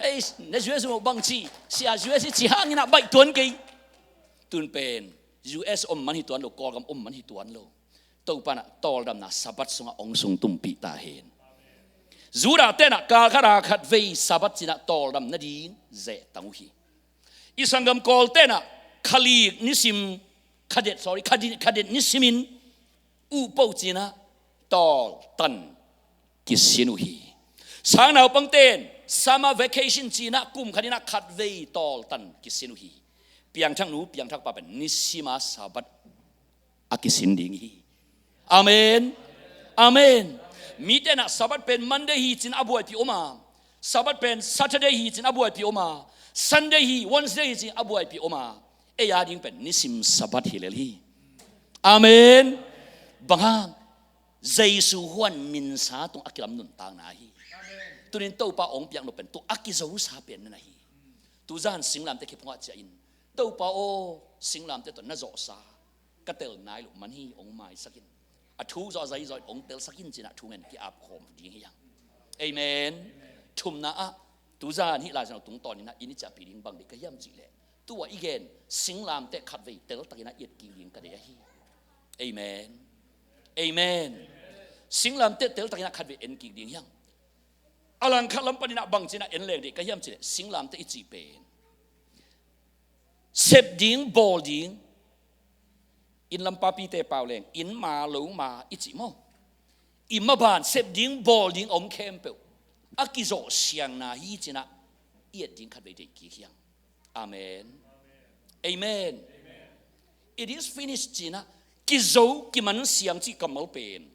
Ei, na U S bang ci, sia U S i ci hangin a baih tuan kei. Tun pen U S om man hi tuan lo, Kawlgam om man hi tuan lo. Topa in ah tawldamna Sabbath sungah hong sung tumpih ta hen. Judah te in ah kal khat a khat vei Sabbath ci-in ah tawldam nading zeh tang uh hi. I sanggam Kawlte in ah khalik nisim, khadet, sorry, khadi-, khadet nisimin uh po ci-in ah tawltan kisin uh hi. Sangnaupangte in summer vacation ci-in ah kum khat in ah khat vei tawltan kisin uh hi. Piangthak nu, piangthak pa pen nisim a Sabbath a kisin ding hi. Amen. Amen. Mite in ah Sabbath pen Monday hi ci-in a buaipih om a, Sabbath pen Saturday hi ci-in a buaipih om a, Sunday hi, Wednesday hi ci-in a buaipih om a, ei a ding pen nisim Sabbath hi lel hi. Amen. Bang hang? Jesu huan minsa tung a kilam nuntakna hi. Tunin Topa hong piaknop pen tua a kizosa pen na hi. Tuzan singlamte kiphungah ciah in, Topa aw, singlamte tawh na zawhsa ka tel nai loh man hi, hong maisak in. A thu zawh a zai zawh in hong telsak in ci-in ah thu ngen ki-ap khawm ding hi hang. Amen. Thumna ah, tuzan hih Lai Siangtho tungtawn in ah i ni ciahpih ding bang deih ka hiam cih leh, tua i gen singlamte khatvei teltakin ah i etkik ding ka deih ahi. Amen. Amen. Singlamte teltakin ah khatvei enkik ding hi hang. A langkhat lam panin ah bang ci-in ah en leng deih ka hiam cih leh, singlamte i cih pen sep ding, bawl ding, inn lam papite pau leng, inn ma lo ma i cih maw? I maban sep ding, bawl ding a om khempeuh a kizawh siangna hi ci-in ah i et ding khatvei deih kik hi hang. Amen. Amen. It is finished ci-in ah kizo, kiman siang cih kammal pen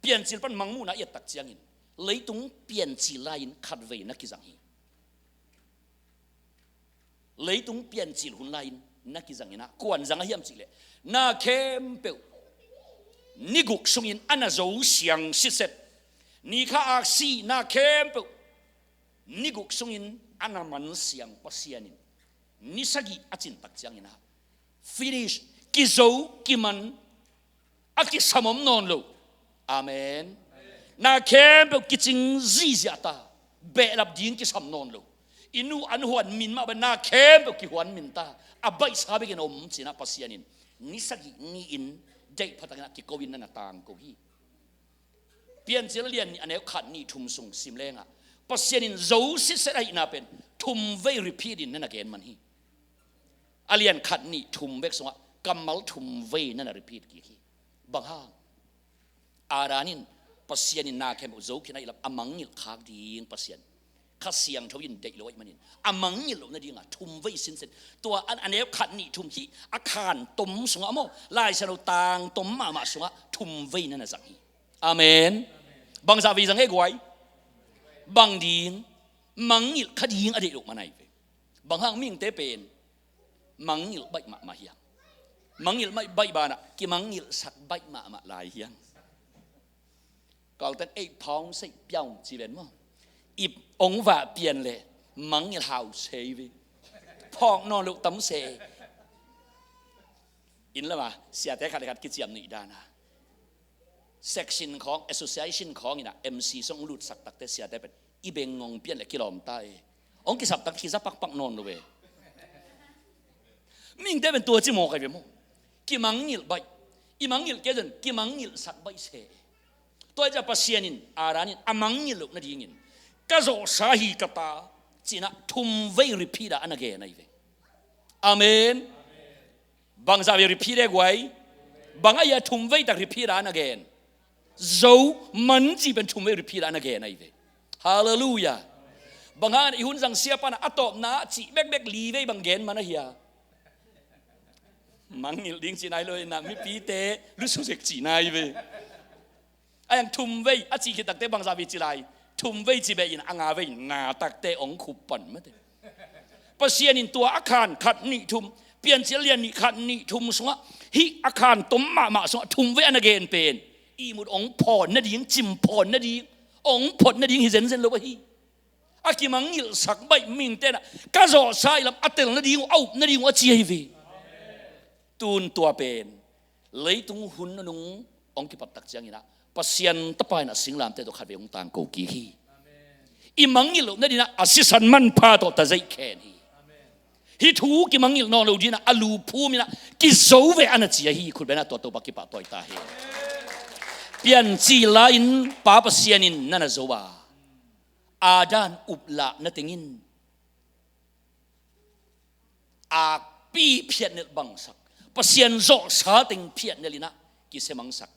Piancil pan Mangmuhna i et tak ciangin leitung piancil lai-in khatvei na kizang hi. Leitung piancil hun lai-in na kizang in ah, kuan zang a hiam cihleh, na khempeuh ni guk sungin a na zo siang sitset, ni kha aksi na khempeuh ni guk sungin a na man siang Pasian in ni sagih a cin tak ciangin ah, finish, kizo kiman, a kisam om nawn lo. Amen. Na khempeuh kicing zihziah ta, behlap ding kisam nawn lo. I nu an huan min mah bang na khempeuh kihuan min ta, a baihsa bekin om ci-in ah Pasian in ni sagih ni-in deih pha takin ah kiko in na na tangko hi. Piancil a lian nih a neu khat nih thum sung sim leng ah, Pasian in zo sitset ahihna pen thum vei repeat in na na gen man hi. A lian khat nih thum bek sungah kammal thum vei na na repeat kik hi. Bang hang? Adam in Pasian in na khempeuh zo khin ahih lam a mangngilh khak ding Pasian Kha Siangtho in deih lo ahih manin a mangngilh loh nadingah thum vei sinsen, tua a neu khat nih thum hi. A khan tom sungah maw, Lai Siangtho tang tom mahmah sungah thum vei na na zang hi. Amen. Bangzah vei zang e guai? Bang ding? Mangngilh kha ding a deih loh man ahi ve. Bang hang? Mihingte pen mangngilh baih mahmah hiam? Mangngilh baih, baih banah kimangngilhsak baih mahmah lai hiam? Kawlten ei phawng sei piaung ci ven maw? Ip ong vah pian le mangngilh hau sei ve. Phawng nawn loh tam se. Inn lamah siate khat le khat kiciam nuih dana, section khawng, association khawng inah M C song lutsak takte siate pen i beng ngong pian le kilawm ta e. Ong kisap tak kiza pakpak nawn lo e. Mihingte pen tua ci mawk ahi ve maw? Kimangngilh baih. I mangngilh kei zong kimangngilhsak baih se. Tua hi ciah Pasian in, Adam in a mangngilh loh nadingin, ka zawhsa hi ka ta, ci-in ah thum vei repeat ah a na gen ahi ve. Amen. Bangzah vei repeat e guai? Bang ahi a thum vei tak repeat ah a na gen? Zo man cih pen thum vei repeat ah a na gen ahi ve. Halleluiah. Bang hang? I hun zang siapa na a tawpna cih bekbek li vei bang gen man ahi a? Mangngilh ding cihna hi lo inah mipite lusu zek cihna hi ve. A yang thum vei a cih khit takte bangzah vei ci lai? Thum vei ci beh in a nga vei na takte ong khup pan mate. Pasian in tua a khan khat nih thum, Piancil lian nih khat nih thum sungah, hih a khan tom mahmah sungah thum vei a na gen pen ihmut ong phawn nading, cim phawn nading, ong phot nading hi zenzen lo ahi. A kimangngilhsak baih, mihingte inah ka zawhsa hi lam a tel nading uh, a up nading uh a ci ahi ve. Tun tua pen leitung hun nunung ong kipat tak ciangin ah Pasian Tapa inah singlamteh tawh khatvei ong tangko kik hi. I mangngilh loh nadingin ah a sisan manpha tawh tazeih khen hi. Hih thu kimangngilh nawn lo dingin ah a lu phum inah kizo ve a na ci ahi. Khut beng a tua Topa kipahtawi ta hen. Piancil lai-in Pa Pasian in na na zo a, Adam uplah na tengin akpi phiatnelh bangsak, Pasian zawhsa teng phiatnelh inah kisemangsak.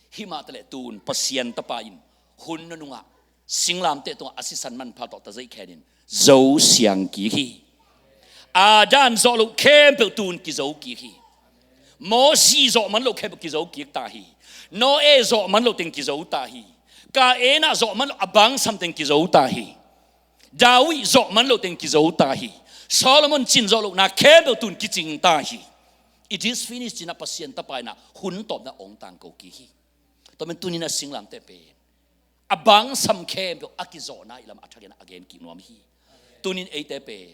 Himah taleh tun Pasian Tapa in hun nunungah singlamteh tungah a sisan manpha tawh tazeih khenin zo siang kik hi. Adam zawh loh khempeuh tun kizo kik hi. Mosi zawh man loh khempeuh kizo kik ta hi. Noe zawh man loh teng kizo ta hi. Kaina zawh man loh a bangsam teng kizo ta hi. David zawh man loh teng kizo ta hi. Solomon cin zawh lohna khempeuh tun kicing ta hi. It is finished, ci-in ah Pasian Tapa inah hun tawpna ong tangko kik hi. Tua man tunin a singlamteh pen a bangsam khempeuh a kizawhna i lam a thakin a gen kik nuam hi. Tunin eite pen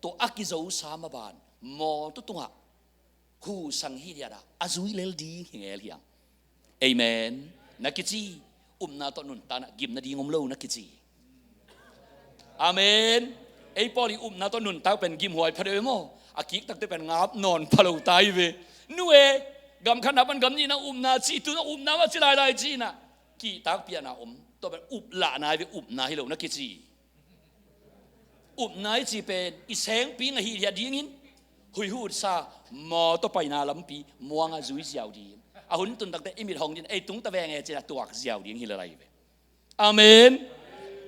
tua a kizosa maban mawtaw tungah husang hi liat a, a zui lel ding hi ngel hiam? Amen. Na kici. Upna tawh nuntakna gim nading om lo na kici. Amen. Ei pawl i upna tawh nuntak pen gimhuai pha deuh e maw? A kik takte pen ngap nawn pha lo ta hi ve. Nu e, gam khatna pan gam nihna upna ci, tu na upna mah ci lailai ci inah kihtak piahna om. Tua pen uplahna hi ve, upna hi lo na kici. Upna i cih pen i sengpi ngah hilhiat dingin huihutsa mawtaw paina lampi muangah zui ziau ding. A hun tun takte i mit hong ding, ei tung ta veng e, ci-in a tuak ziau ding hi lel ahi ve. Amen.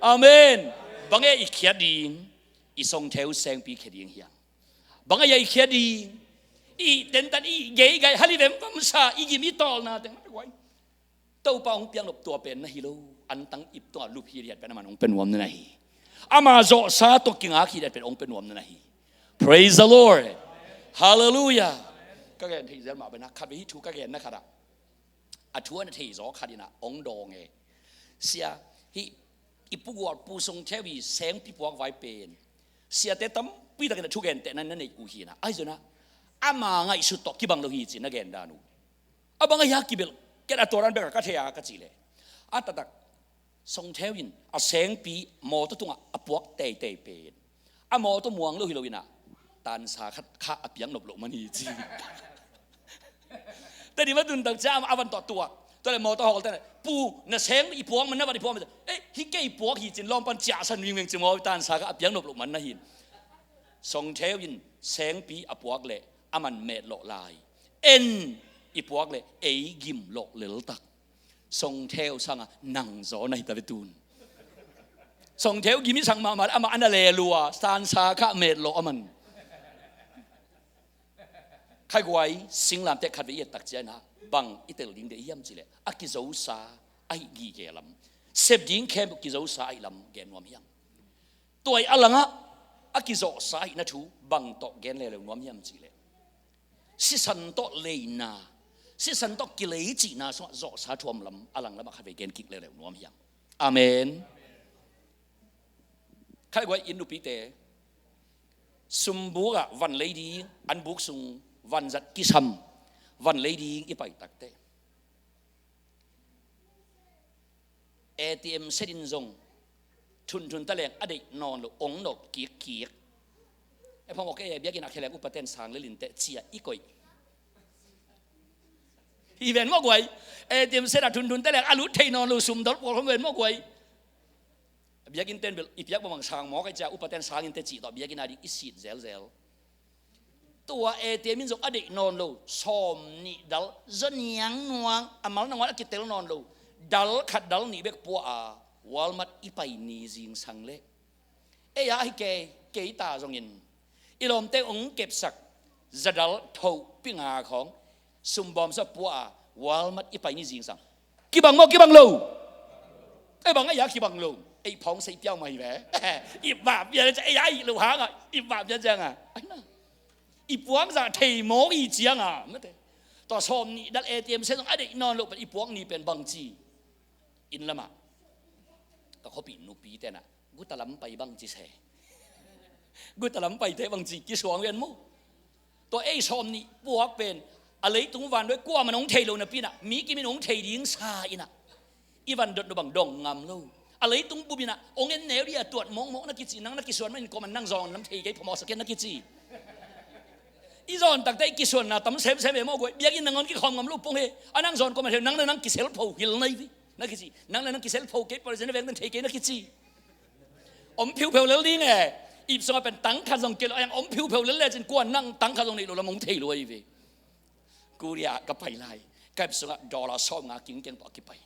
Amen. Bang e i khiat ding? I songtheu sengpi khia ding hiam? Bang e i khiat ding? I tentan, i geigai, hali vemvamsa, i gim i tawlna teng mah guai. Topa hong piaknop tua pen na hi lo. Antang ip tungah lup hilhiat pen aman hong pia nuam na hi. Ama zawhsa tawh kingak hilhiat pen hong pia nuam na hi. Praise the Lord. Halleluiah. Ka gen thei zel mah bena khat ve, hih thu ka genna khat ah a thu a na thei zaw khat in ah hong dawng e. Sia, hih i Pu Gualpu Song Theu i sengpi puak vai pen siate tampi takin a thugentehna na neih uh hi in ah, ahi zongin ah ama ngaihsut tawh kibang lo hi ci-in na gen dan uh. A bang a hia kibelh, ken a tua dan bek a ka thei a ka cih leh, a taktak Song Theu in a sengpi mawtaw tungah a puak teitei pen a mawtaw muang lo hi lo in ah tansa khat kha a piak nop loh man hi ci. Tedim a tun tak ciang a van tawh tuak. Tua leh mawtaw hawlte'n, "Pu, na seng i puak man, na van i puak man." "Eh, hih kei puak hi," ci-in lawmpan ciahsan vingveng ci maw, tansa kha a piak nop loh man na hi in. Song Theu in sengpi a puak leh a man metlawh lai. En i puak leh ei gimlawh leltak. Song Theu sangah nang zaw na hi ta ve tun. Song Theu gim i sak mahmah leh amah a na le lua, tansa kha metlawh a man. Khaiguai, singlamteh khat vei i et tak ciangin ah bang i tel ding deih hiam cih leh, a kizosa ahih gige lam, sep ding khempeuh kizosa ahih lam gen nuam hiam? Tua ih a langah a kizawhsa ahihna thu bang tawh gen leuleu nuam hiam cih leh, sisan tawh leina, sisan tawh kilei cihna sungah zawhsa thuam lam a lang lamah khat vei gen kik leuleu nuam hiam? Amen. Khaiguai, inn nupite sumbuk ah van lei ding, an buk sung vanzat kisam, van lei ding i pai takteh, A T M set in zong thunthun taleng a deih nawn lo, ong nop kikkik. E phamawh kei e, biakinn ah khe leng upaten sang lel inteh ci-a i koih. Hi ven maw guai. A T M set ah thunthun taleng a lut thei nawn lo sum dal pawl khawng ven maw guai. Biakinn ten bel i piak bangbang sang mawk a, i ci-a upaten sang inteh cih tawh biakinn a ding i sit zelzel. Tua A T M in zong a deih nawn lo sawmnih dal, zaw niangnuang, a mal nangawn a kitel nawn lo dal khat dal nih bek pua a Walmart i pai ni zingsang leh, ei a hi kei, kei ta zongin i lawmte ong kepsak za dal thoh pi nga khawng sumbawm sa pua a Walmart i pai ni zingsang. Kibang maw, kibang lo? Ei, bang a ia kibang lo? Ei phawng sei piau mai ve. I bah pian ciang, ei a ih lo hang a, i bah pian ciang a, ai na, i puak zah thei mawk i ciang a mate. Tua sawmnih dal A T M set zong a deih nawn lo pen i puak ni pen bangci? Inn lamah ka khuapi nupite na guta lam pai bangci se. Guta lam paite bangci kisuang ven maw? Tua ei sawmnih puak pen a leitung vanduai kuaman hong thei lo napi-in ah mi kimin hong thei ding sa in ah, i van dot lo bang dong ngam lo. A leitung bup in ah hong en neu dih a tuat mawkmawk na kici, nang na kisuan manin kuaman nang zawn lam thei kei phamawh sa ken na kici. I zawn takte i kisuanna tam semsem e maw guai. Biakinn nangawn kikhawm ngam lo pong he. A nang zawn kuaman thei, nang le nang kisel pho hil na hi ve na kici. Nang le nang kisel pho kei pawh le zen a veng den thei kei na kici. Om phiupheu lel ding e. Ip sungah pen tang khat zong kei lo, a yang om phiupheu lel lecin kuan nang tang khat zong neih lo lam hong thei lo ahi ve. Korea ka pai lai, ka ip sungah dollar sawmnga kingkeng tawh a kipai.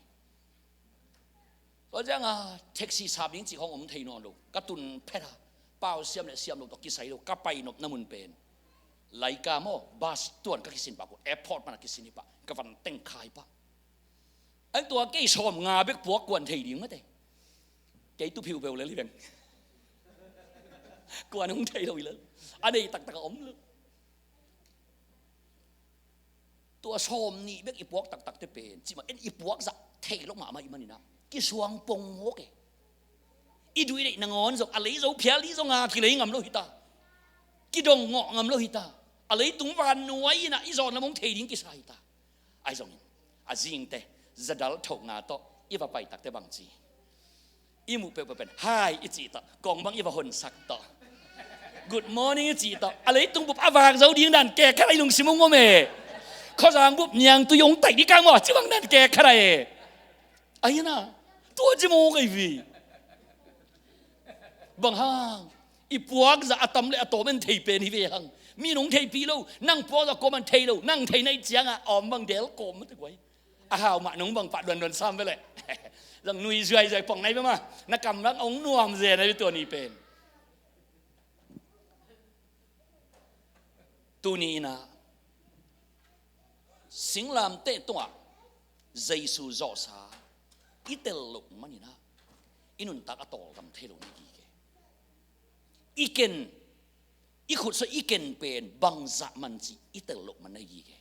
Tua ciangah taxi sap ding cih khawng om thei nawn lo. Ka tun phet a, pau siam le siam lo tawh kisai lo. Ka pai nopna mun pen Laika maw, bus tuan ka kisin pah, ko airport pan a kisin hi pah, ka van teng khai pah. An tua kei sawmnga bek puak kuan thei ding mate. Kei tu phiupheu lel hi veng. Kuan hong thei lo hi lel. A nei taktak a om lo. Tua sawmnih bek i puak taktakte pen cimah en i puak zah thei lo mahmah i manin ah kisuang pong mawk e. I duh i deih nangawn zong a lei zo phial dih zonga kilei ngam lo hi ta. Kidong ngawh ngam lo hi ta. A leitung vannuai in ah i zawn lam hong thei ding kisa hi ta. Ahi zongin a zingte za dal thoh nga tawh i va pai takte bangci? I muh peuhpeuh pen hi i cih tawh, kong bang i va honsak tawh, good morning i cih tawh, a leitung bup a vak zo ding dan kek khat a i lungsim hong om e. Khuazang bup niangtui hong taih dih kang maw, ci bang dan kek khat a e. Ahi na, tua ci mawk ahi ve. Bang hang? I puak zah a tam le a tawm en thei pen hi ve hang. Mi in hong theihpih lo, nang puak zah kuaman thei lo, nang thei na hih ciangah a om bang del kawm mate guai. A hau mah nong bang pah duanduan sam ve leh. Zang nui zuaizuai pong nai ve mah, na kam bang hong nuam zen ahi ve tua ni pen. Tuni in ah singlamteh tungah Jesu zawhsa i tel loh manin ah i nuntak a tawldam thei lo na hi kei. I ken I khut sawh i ken pen bangzah man cih i tel loh man na hi gige.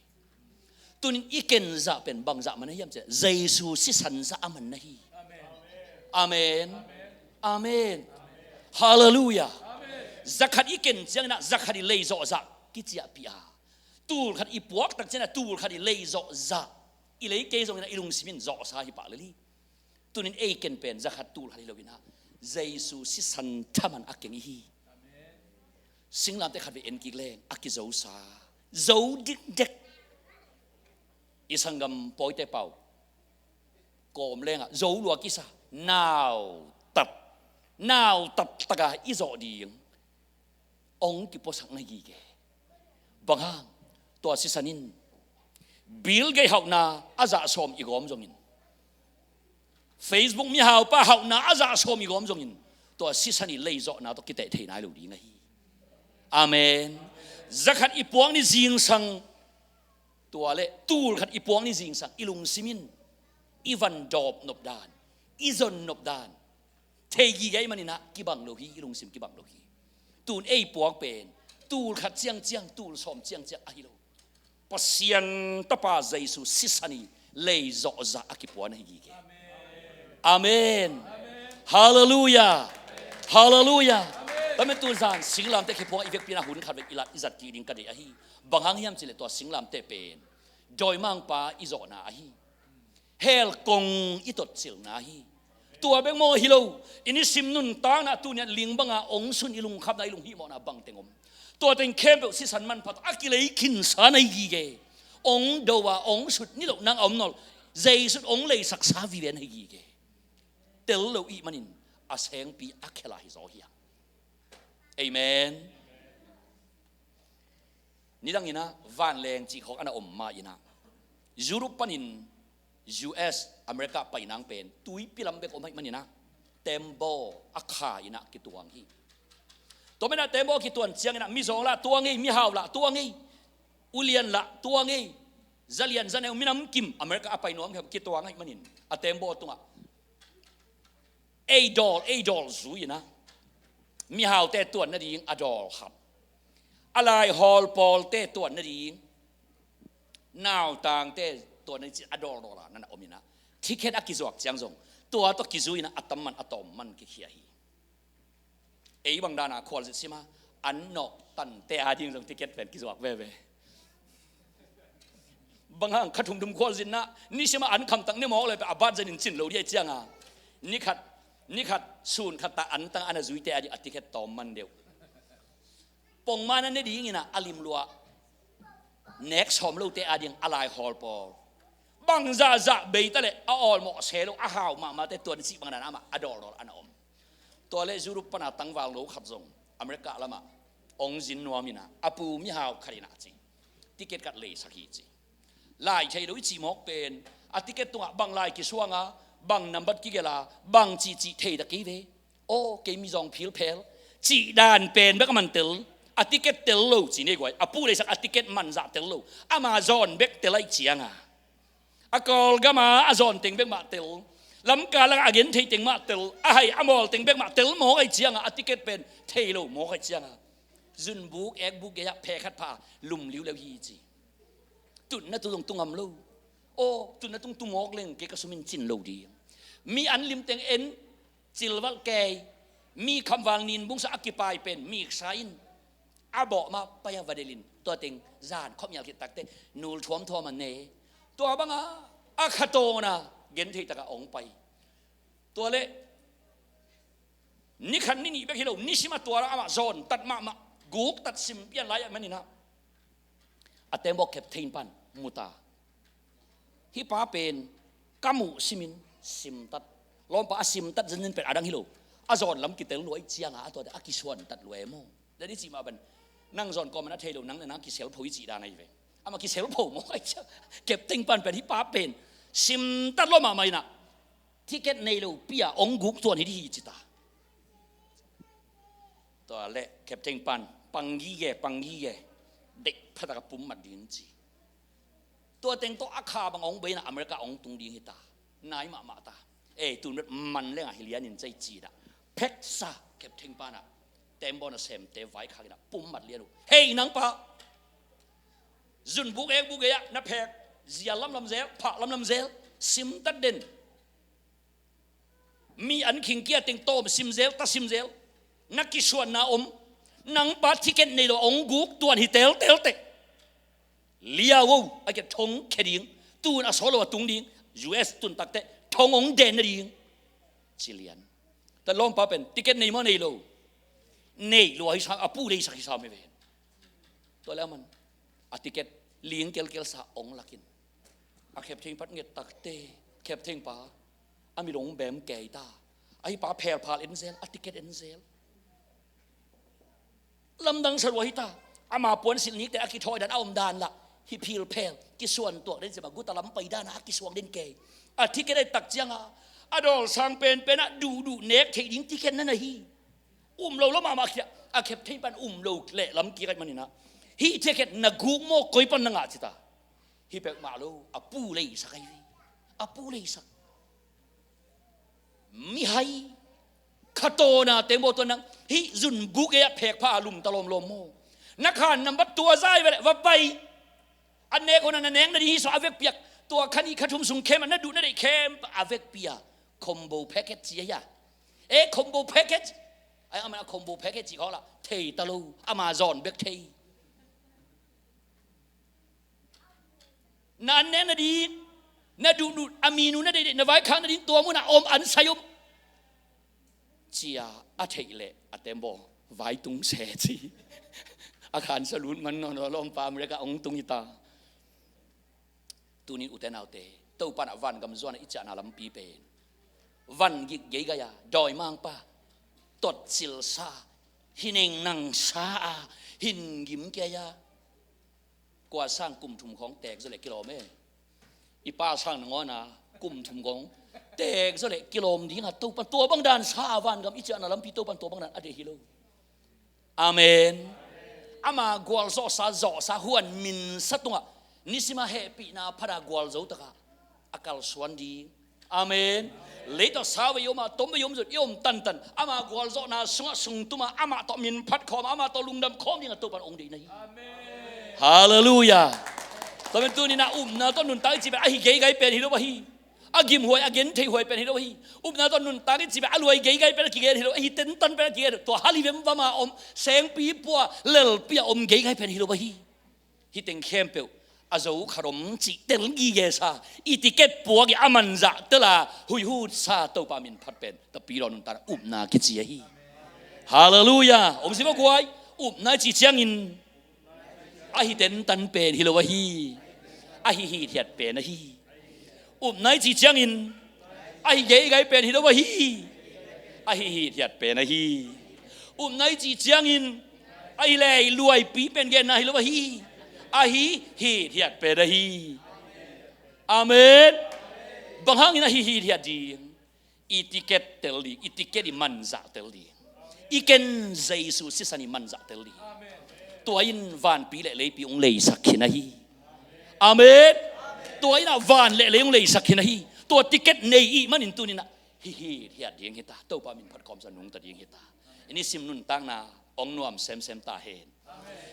Tunin i ken zah pen bangzah man na hiam cih leh Jesu sisan zah a man na hi. Amen. Amen. Halleluiah. Zakhat i ken ciangin ah zakhat i leizawh zah kiciahpih a, tulkhat i puak tak ciangin ah tulkhat i leizawh zah, i lei kei zongin ah i lungsim in zawhsa hi pah lel hi. Tunin ei ken pen zakhat tulkhat hi loin ah Jesu sisan thaman a keng i hi. Singlamteh khatvei en kik leng a kizosa, zo dikdek. I sanggam pawite pau kawm lengah zo lua kisa, nautat, nautat taka i zawh ding hong kipuasak na hi gige. Bang hang? Tua sisan in Bill Gates hauhna a zah sawm i gawm zongin, Facebook mihaupa hauhna a zah sawm i gawm zongin, tua sisan i leizawhna tawh kiteh thei nai lo ding ahi. Amen. Zakhat i puak ni zingsang, tua le tulkhat i puak ni zingsang i lungsim in i van dawp nop dan, i zon nop dan thei gige ahih manin ah kibang lo hi, i lungsim kibang lo hi. Tun ei puak pen tulkhat ciangciang, tul sawm ciangciang ahi lo. Pasian Tapa Jesu sisan i leizawh zah a kipua na hi gige. Amen. Halleluiah. Halleluiah. Tua manin tuzan singlamteh kipua i vekpi-in ah hun khatvei i lat i zat kik ding ka deih ahi. Bang hang hiam cih leh tua singlamteh pen dawimangpa i zawhna ahi. Hell kong i totcilhna hi. Tua bek maw hi lo, i nisim nuntakna tuni-in ling banga hong sun i lungkhamna, i lunghihmawhna bangteng om, tua teng khempeuh sisan manpha tawh a kilei khinsa na hi gige. Hong do a, hong sut niloh nang a om nawn lo. Jesu in hong leisaksa vive na hi gige. Tel lo ihih manin a sengpi a khel a hi zaw hi hang. Amen. Nidangin ah vanleng cih khawng a na om mah in ah, Europe panin U S, America pai nang pen tuipi lam bek om ahih manin ah, tembaw a kha in ah kituang hi. Tua manin ah tembaw a kituan ciangin ah mizawng lah tuang ei, mihau lah tuang ei, ulian lah tuang ei, zalian zaneu, minam kim, America a pai nuam kituang ahih manin a tembaw tungah ei dawl, ei dawl zui in ah, mihaute tuan nading a dawl khat, a laihawl pawlte tuan nading, nautangte tuan nading cih a dawldawl a na na om in ah, ticket a kizuak ciang zong tua tawh kizui in ah a tam man a tawm man kikhia hi. Ei bang dana khualzin sim a, an nawh tante ading zong ticket pen kizuak veve. Bang hang kha thumthum khualzinna, nisim a an khamtak ni mawk le pe a bat zanin cin lo dih ahih cianga, nikhat, nikhat sun khat ta an tang a na zuite ading a ticket tawm man deuh. Pongman a ne dingin ah a limlua nek sawm lote ading a laihawl pawl, bang zahzah beita le a awlmawh se lo a hau mahmahte tuan cih bang dana amah a dawldawl a na om. Tua le Europe pana tangval no khat zong America lamah hong zin nuam in ah, a pu mihau khat in ah ci, ticket khat leisak hi ci. Lai thei lo i cih mawk pen, a ticket tungah bang lai kisuang a, bang nambat kigelh a, bang cihcih thei ta kei ve. Aw, kei mizawng philphel cih dan pen bek a man tel. A ticket tel lo ci nei guai, a pu leisak a ticket manzah tel lo, ama zawn bek tel ahih cianga, a Kawlgama a zawn teng bek mah tel, lamkal lakah a genthei teng mah tel, a hai a mawl teng bek mah tel mawk ahih cianga, a ticket pen thei lo mawk ahih cianga, zunbuk ekbuk gei-ah phe khat pha lum liuleu hi ci. Tutna tu zong tu ngam lo. Aw, tutna tung tu mawk leng kei ka sumin cin lo ding. Mi an limteng en, cilvalh kei, mi khamval nin bungsa a kipai pen miksa in a bawh ma pai a va delhin, tua teng zan khawmial khit takte nul thuamthuam a ne. Tua banga a khatawna genthei taka hong pai. Tua le nikhat ni nih bek hi lo, nisim a tua la amah zawntat mahmah, guktat sim pian lai ah manin ah, a tembaw captain pan mu ta. Hih pa pen ka muh simin simtat. Lawmpa a simtat zenzen pen a dang hi lo. A zawn lam kitel lua ahih cianga a tuate a kisuantat lua e maw. Dadi cih mah ban, nang zawn kawman a thei lo, nang le nang kiselpho i cih dan ahi ve. Amah kiselpho maw ahih ciang, captain pan pen hih pa pen simtat lua mahmah in ah, ticket nei lo pi-a hong guk tuan hi dih hi ci ta. Tua le captain pan pang gige, pang gige, deih phataka pum mat ding ci. Tua teng tawh a kha bang hong bei in ah America hong tung ding hi ta. Nai mahmah ta. Ei, tun bek man lengah hi lianin cei ci dah. Pheksa captain pan ah tembaw nasemte vaikhak in ah pum mat lian uh. Hei nangpa, zunbuk ekbuk gei-ah na phek zia lamlam zel, phah lamlam zel, simtat den. Mi an khingkia teng tawm simzel, ta simzel. Na kisuanna om. Nangpa ticket nei lo hong guk tuan hi teltel teh. Liau o, a kia thong khe ding. Tun a solo a tung ding. U S tun takteh thong hong den na ding. Ci lian. Ta lawmpa pen ticket nei maw nei lo? Nei lo a hi sa, a pu leisak hi sa me ven. Tua le a man a ticket ling kelkel sa hong lakin. A kheptheng pat nget takte, kheptheng pa, a midong bem kei ta. A hi pa phelphal en zel, a ticket en zel. Lamdang sa lua hi ta. Ama puansilh nikte a kithawi dan a om dan lah hi philphel, kisuan tuak den sia ma guta lam pai dan a kisuang den kei. A ticket a i tak cianga a dawl sang penpen ah duhduh nek theih ding ticket na na hi. Um lo lo mahmah khia, a kheptheng pan um lo leh lam kik ai maninah. Hih ticket na guk maw koi pan na ngah ci ta. Hi pek mah lo, a pu leisak ahi ve. A pu leisak. Mihai khatawna teng baw tua nang hih zunbuk ei a phekpha a lumta lawmlawm maw? Na khan nambat tua zai ve leh va pai. A nek hona na nek na ding hi so a vekpi a, tua khan i kha thum sung khem a na duh na deih khem a vekpi a. Combo package ci ahi a. E combo package. Ai aman a combo package ci khawng lah thei ta lo, ama zawn bek thei. Na an nek nading, na duhduh a minu na deihdeih, na vaikhak nading tua munah om an sai om. Cia a theih leh a tembaw vai tung se ci. A khansa lut man nawn lawmpa America hong tung hi ta. Tunin ute naute, Topa in a vangam zuan a i ciahna lampi pen van gik geigai a, dawimangpa totcilsa, hineng nangsa a, hin gim kei a. Kua sang kum thum khawng teek zaw leh kilawm e. I pa sang nangawn a kum thum khawng teek zaw leh kilawm ding a Topa tua bang dan sa a vangam i ciahna lampi Topa tua bang dan a deih hi lo. Amen. Ama gualzawhsa zawhsa huan minsa tungah nisima hehpihna phada gualzo taka a kalsuan ding. Amen. Leitawh sa vei om a tom vei om zot i om tantan ama gualzawhna sungah sungtuma amah tawh minphat khawm a amah tawh lungdam khawm dingah Topan ong deihna hi. Halleluia. Tua men tuninah upna tawh nuntak i cih pen ahi geigai pen hi lo ahi. A gimhuai a gentheihhuai pen hi lo ahi. Upna tawh nuntak i cih pen a luai geigai pen a kigen hi lo ahi. Tentan pen a kigen hi lo. Tua hal i vemvama om sengpi pua lelpi a om geigai pen hi lo ahi. Hih teng khempeuh a zo khat om cih tel gige sa i tiket puak i a manzah tel a huihut sa Topa minphat pen tapi law nuntak upna kici ahi. Halleluia. Om si maw guai. Upna i cih ciangin ahi tentan pen hi lo ahi. Ahi hithiat pen ahi. Upna i cih ciangin ahi geigai pen hi lo ahi. Ahi hithiat pen ahi. Upna i cih ciangin ahi lei luaipi pen genna hi lo ahi. Ahi hithiat pen ahi. Amen. Bang hangin ahi hithiat ding? I tiket tel ding, i tiket i manzah tel ding. I ken Jesu sisan i manzah tel ding. Tua in vanpi le leipi hong leisak khin ahi. Amen. Tua in a van le lei hong leisak khin ahi. Tua tiket nei i manin tuninah hi hithiat ding hita. Topa minphat khawmsa nungta ding hita. I nisim nuntakna hong nuam semsem ta hen.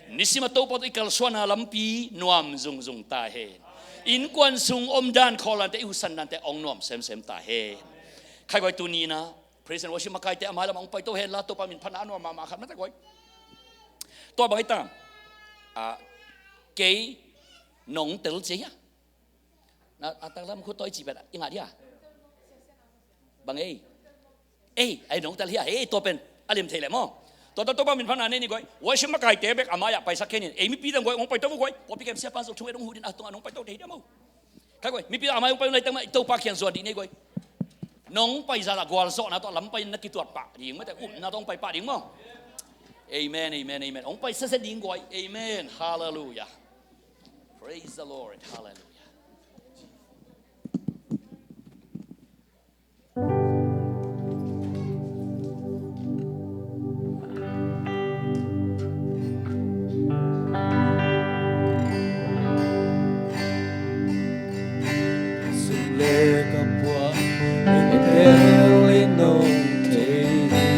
Nisim a Topa tawh i kalsuana lampi nuam zungzung ta hen. Innkuan sung om dan khawlante i husan dante hong nuam semsem ta hen. Khaiguai tuninah praise and worship makaite a mailam hong paito hen la Topa minphatna a nuam mahmah khat mate guai. Tua bang hita. Kei nong tel cia hia. Na a taklam khut tawh i cih pen i ngah dia. Bang ei. Ei ai nong tel hia ei tua pen a lim thei leh maw? Tua tua Topa minphatna nei ni guai. Worship makaite bek a mai-ah paisak khenin ei mipi dang guai hong paito guai. Tua pi kem siapa zong thung ei dong hudin a tungah nong paito thei dia maw? Khai guai mipi a mai hong paito lai tangmah i Topa kiang zuan dih nei guai. Nong pai zala gualzawhna tawh lam pai na kituat pah ding mate upna tawh hong pai pah ding maw? Amen, amen, amen. Hong pai sese ding guai. Amen. Halleluia. Praise the Lord. Halleluia. Sum le ka puak in tel in nong thei hi.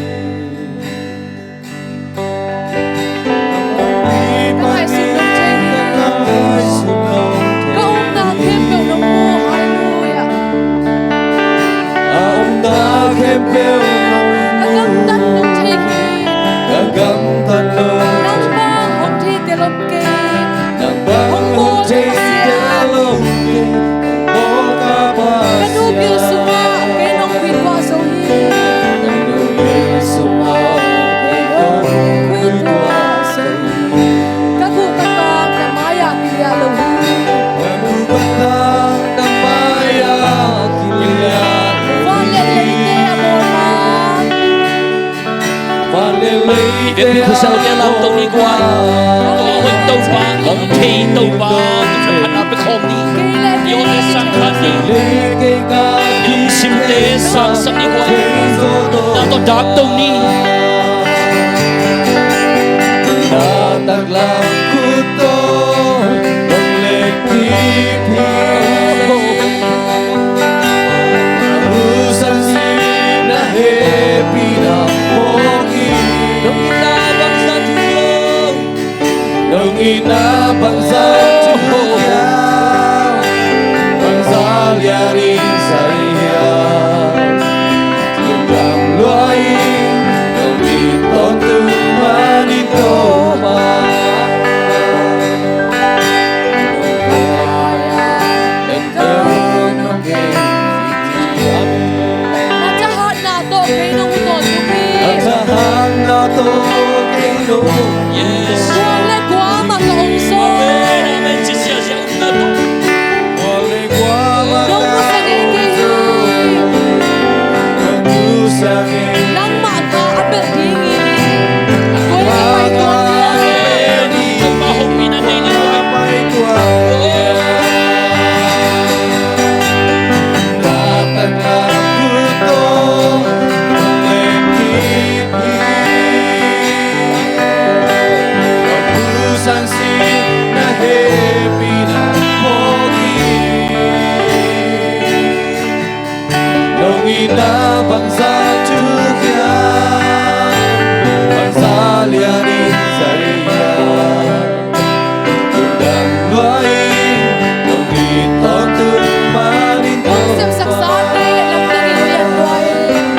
I vekpi khuasalte lamto ni guai. Tua hoih Topa, hong thei Topa, tua phatna pe khawm ni. I awte sang khat ni. I lungsimte sangsak ni guai. Na tawh dakto ni. Na taklam khut tawh nong lek kip hi. Husan sin na hehpihna phawk hi. Nong itna bangzah thu hiam? Nong itna bangzah thu hiam? Bangzah lianin zai hiam? Lungdam lua ing, nong it tawntung manin Topa. Na thahatna tawh kei nong huh tawntung hi. Na thahatna tawh kei nong huh. Yes. Kua le kua mah ka om zaw. Amen, amen. Ci siasia umna tawh. Kua le kua mah ka om zaw. Nong huh sa ngei kei hi. Nong huh sa ngei. Nangmah kha a belh ding hi. Kua le kua mah ka om zaw. Nong itna bangzah thu hiam? Bangzah lianin zai hiam? Lungdam lua ing, nong it tawntung manin Topa. Nong sepsaksate lamdang in lian lua ing.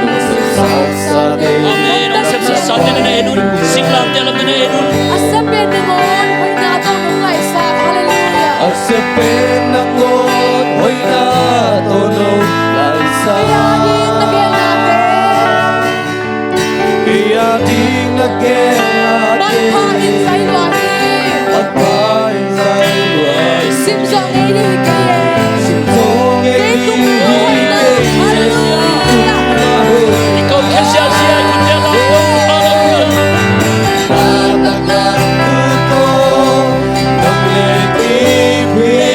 Nong sepsaksate. Amen. Nong sepsaksate na na en un. Singlamteh lamdang na en un. A sia pen nangawn hoihna tawh nong laihsak. Halleluiah. A sia pen nangawn hoihna tawh nong laihsak. Kei a ding na geelnate. Kei a ding na geelnate. Manpha in zai lua hi. Manpha in zai lua hi. Sim zawh ngei ding hi kei e. Sim zawh ngei ding hi kei e. Kei tung lua hoihna. Halleluiah. I kawm khia ziazia i khut tel a. Halleluiah. Na taklam khut tawh nong lek kip hi.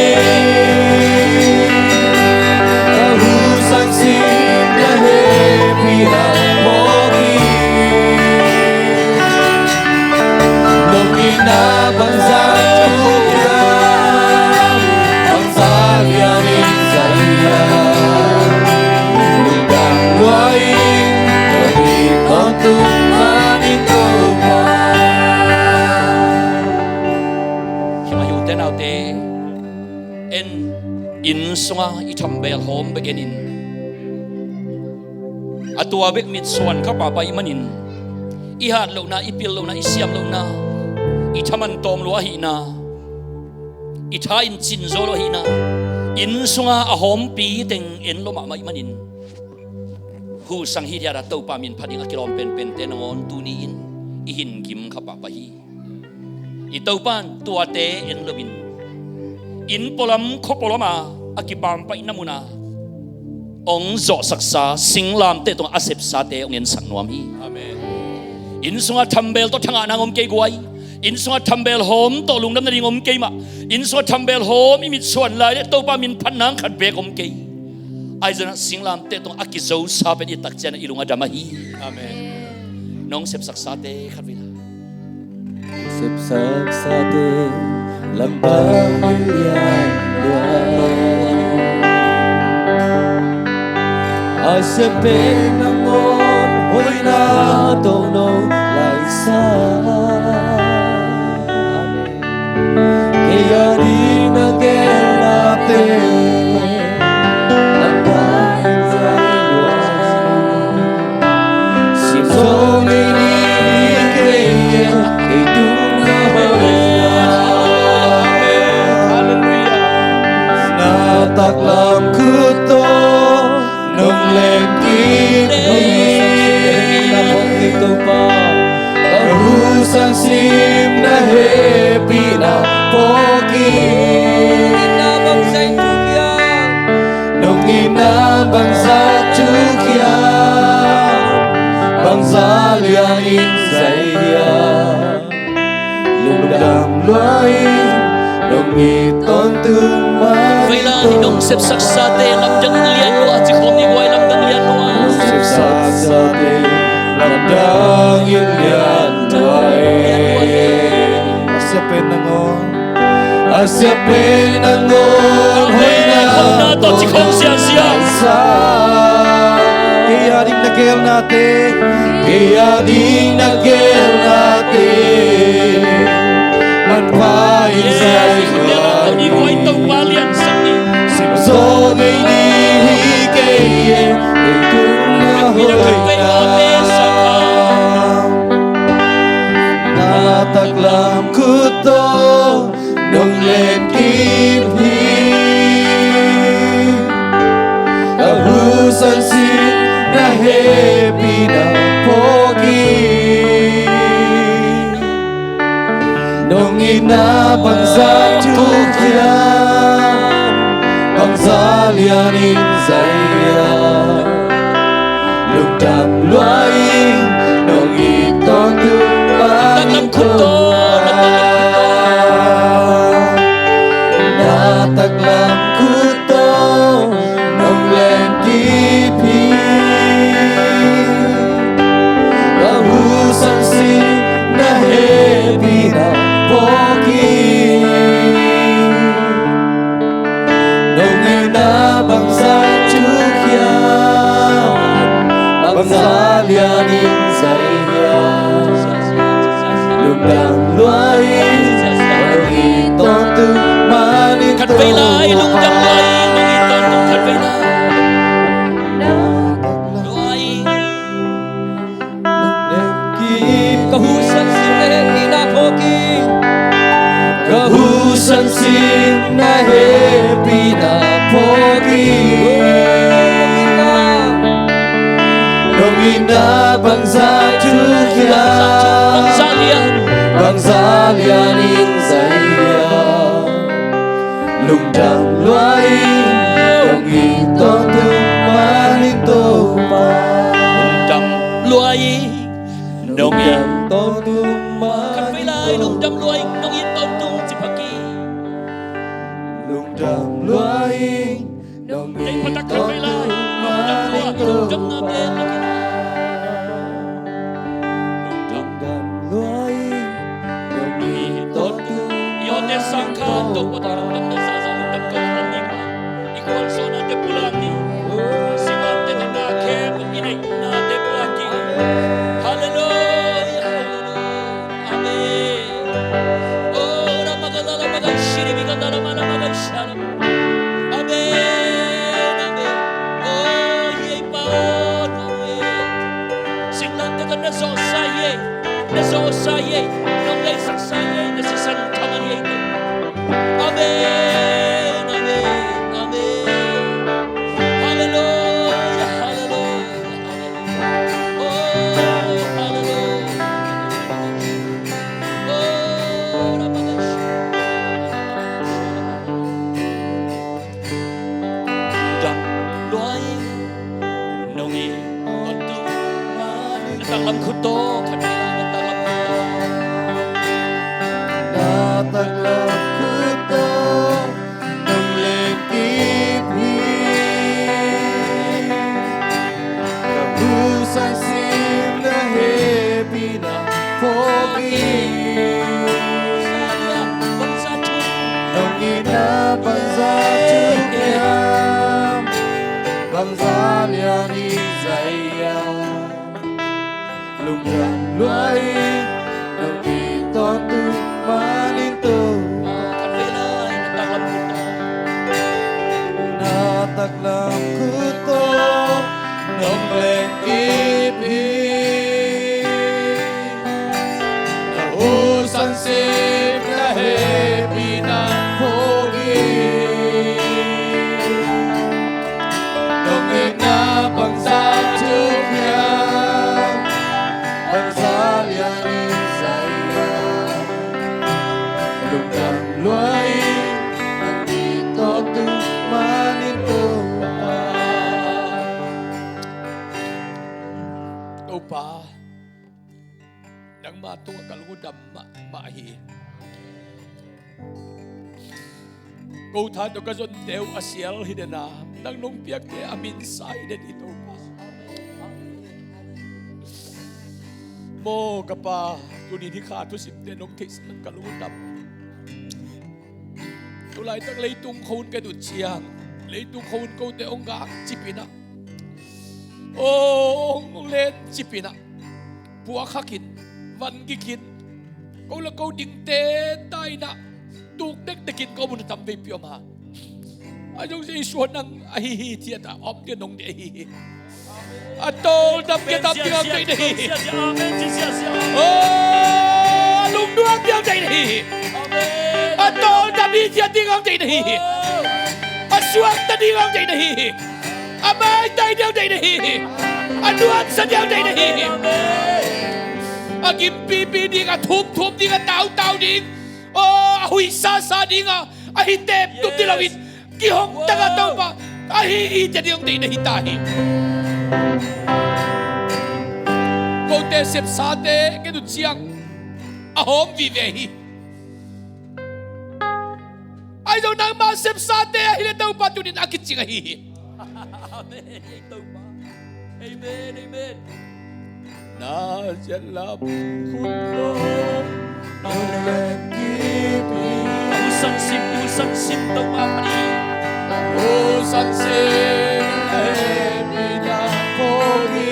Ka husan sin na hehpihna phawk hi. Nong itna bangzah thu hiam? Bangzah lianin zai hiam? Lungdam lua ing, nong it tawntung manin Topa. Hih mah hi u te nau te, en, inn sunga i thambeel hawm bek en in. A tua bek mitsuan kha pahpah ahih manin, i hat lohna, i pil lohna, i siam lohna, i thaman tawm lua ahihna, i tha in cin zaw lua ahihna, inn sunga a hawmpi teng en lua mahmah ahih manin, huhsang hithiat a Topa min phat ding a kilawm penpente nangawn tuni-in i hin gim kha pahpah hi. I Topa in tuate en loin, inn pualam khua pualam a, a kipampaihna mun a hong zawhsaksa singlamteh tungah a sepsate hong ensak nuam hi. Amen. Inn sungah thambeel tawh thangahna hong om kei guai. Inn sungah thambeel hawm tawh lungdam nading om kei mah. Inn sungah thambeel hawm i mitsuan lai leh Topa min phat nang khat beek om kei. Ahi zongin singlamteh tungah a kizosa pen i tak ciangin i lung a dam ahi. Amen. Nong sepsaksate khat vei la. Sepsaksate lamdang in lian lua. A sia pen nangawn hoihna tawh nong laihsak. Kei a ding na geelnate. Sim zawh ngei ni kei e, kei tung na hoihna. Halleluiah. Na taklam khut tawh nong lek kip hi. Ka husan sin na hehpihna phawk hi. Nong itna bangzah thu hiam? Bangzah Lian in zai hiam, lungdam lua in, nong it tawntung mah. Vei lai, nong sepsaksate lamdang in lian lua, ci khawm ni guai, lamdang lian lua. Nong sepsaksate lamdang in lian lua e. A siapen nangawn, a siapen nangawn hoihna tawh ci khawm siasia. Kei a ding na geelnate, kei a ding na geelnate manpha in zai. Sim zawh ngei ni hi kei e, kei tungah hoihna. Na taklam khut tawh nong lenkip hi. Ka husan sin na hehpihna phawk hi. Nong itna bangzah thuk hiam, bangzah lian in zai hiam. Lungdam lua in, nong it tawntung mah in Topa. Na taklam khut tawh nong lenkip hi. Ka husan sin na hehpihna phawk hi. Nong itna bangzah thuk hiam, bangzah lian in zai hiam. Lungdam lua in, nong it tawntung mah in Topa. Khatvei lai, lungdam lua in, nong it tawntung khatvei lai. Lua in. Ka husan sin na hehpihna phawk hi. Ka husan sin na hehpihna phawk hi. Nong itna bangzah thuk hiam, bangzah lian, bangzah lian in zai hiam. Lungdam lua in, nong it tawntung mah in Topa. Lungdam lua in, nong it tawntung mah in Topa. Khatvei lai, lungdam lua in, nong it tawntung ci phak hi. Lungdam lua in, nong it tawntung mah in Topa. Lungdam lua in, nong it tawntung. I awte sang khan Topa tawh lungdam na sa sa lungdam ko hong ni ma. I khualzawhnate pulak ni. Singlamteh tawh na khep i neih nate pulak ni. Halleluia, halleluia. Amen. Oh, ramagadala magadala magadala magadala. Amen, amen. Oh, i Pa, amen. Singlamteh tawh na zawhsa hi ei, na zawhsa hi ei, nong deihsaksa hi ei, na sisan thaman hi ei. Amen, amen, amen. Halleluia, halleluia, halleluia. Oh, halleluia. Oh, Ramana. Dam luai nong it tawntung. Na taklam khut tawh, khat vei lai na taklam khut tawh. Na taklam khut tawh nong lenkip hi. Ka husan sin na hehpihna phawk hi. Nong itna bangzah thuk hiam, bangzah lian in zai hiam. Lungdam luai nong it tawntung manin Topa. Na taklam khut tawh nong lenkip hi. Na husan sin na hehpihna phawk hi. Nong itna bangzah thuk hiam, bangzah lian in zai hiam. Lungdam luai nong it tawntung manin Topa. Topa, Nangma tungah ka lungdam mahmah hi. Ko tha tawh ka zonte uh a sial hi dena, nang nong piakte a minsa hi den hi Topa. Maw ka Pa, tuni ni kha thusimte nong theihsak ka lungdam. Tulaitak leitung khawng ka dut ciang, leitung khawng kote hong gak cipinah, hong len cipinah, puakhak in, van gik in, ko la ko dingte tainah tuk dekdekin ko mun a tam veipi om ha. A zong Jesu nang ahi hi thiat a om dia nong de ahi hi. A tawldam dia tam ding a om deih na hi hi. Amen. Oh, a lungnuam dia om deih na hi hi. Amen. A tawldam hi thiat ding a om deih na hi hi. A suakta ding a om deih na hi hi. A maitai dia om deih na hi hi. A nuamsa dia om deih na hi hi. A gimpipi ding, a thumthum ding, a tautau ding, oh, a huisasa ding a, a hi tep tup ding lo in, kihong taka Topa ahi hi tia ding deih na hi ta hi. Kote sepsate ka dut ciang a hawm vive hi. Ahi zong nangma sepsate ahi le Topa tunin a kicing ahi hi. Amen. Amen. Amen. Na ziat lam khun lo. Nong len kip hi. Husan sim, husan sim Topa pani. Husan sim na hehpihna phawk hi.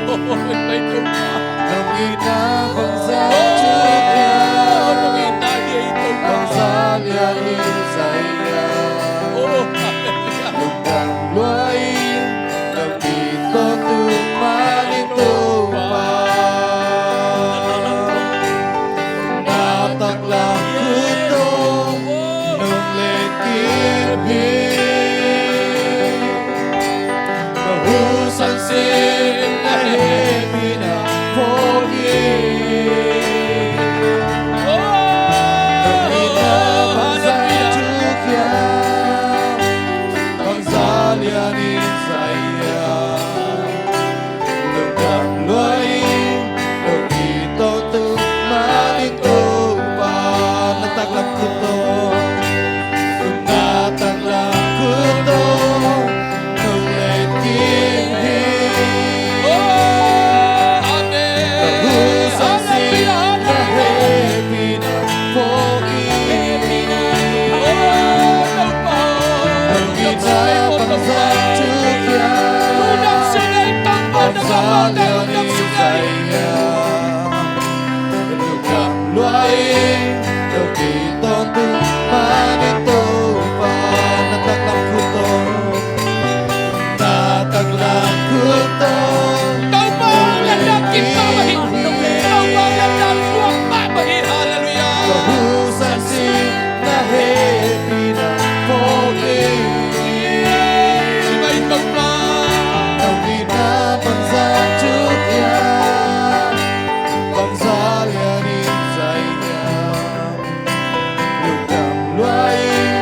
Nong itna bangzah thuk hiam. Nong itna hi Topa. Bangzah lian in zai hiam. Lungdam lua in. Nong it tawntung manin Topa. Na taklam khut tawh nong len kip hi. Na husan sim na hehpihna phawk hi. Nong itna bangzah thuk hiam. Bangzah lian in zai hiam. Lungdam lua in, nong it tawntung manin Topa. Na taklam khut tawh, na taklam khut tawh nong len kip hi. Oh, amen. Na husan sim na hehpihna phawk hi. Nong itna bangzah thuk hiam. Bangzah lian in zai hiam. Lungdam lua in, nong it tawntung manin Topa. Na taklam khut tawh, na taklam khut tawh. Topa, na taklam khut tawh. Topa, na taklam khut tawh. Hallelujah. Ka husan sim na hehpihna phawk hi. Nong itna bangzah thuk hiam. Bangzah lian in zai hiam. Lungdam lua in,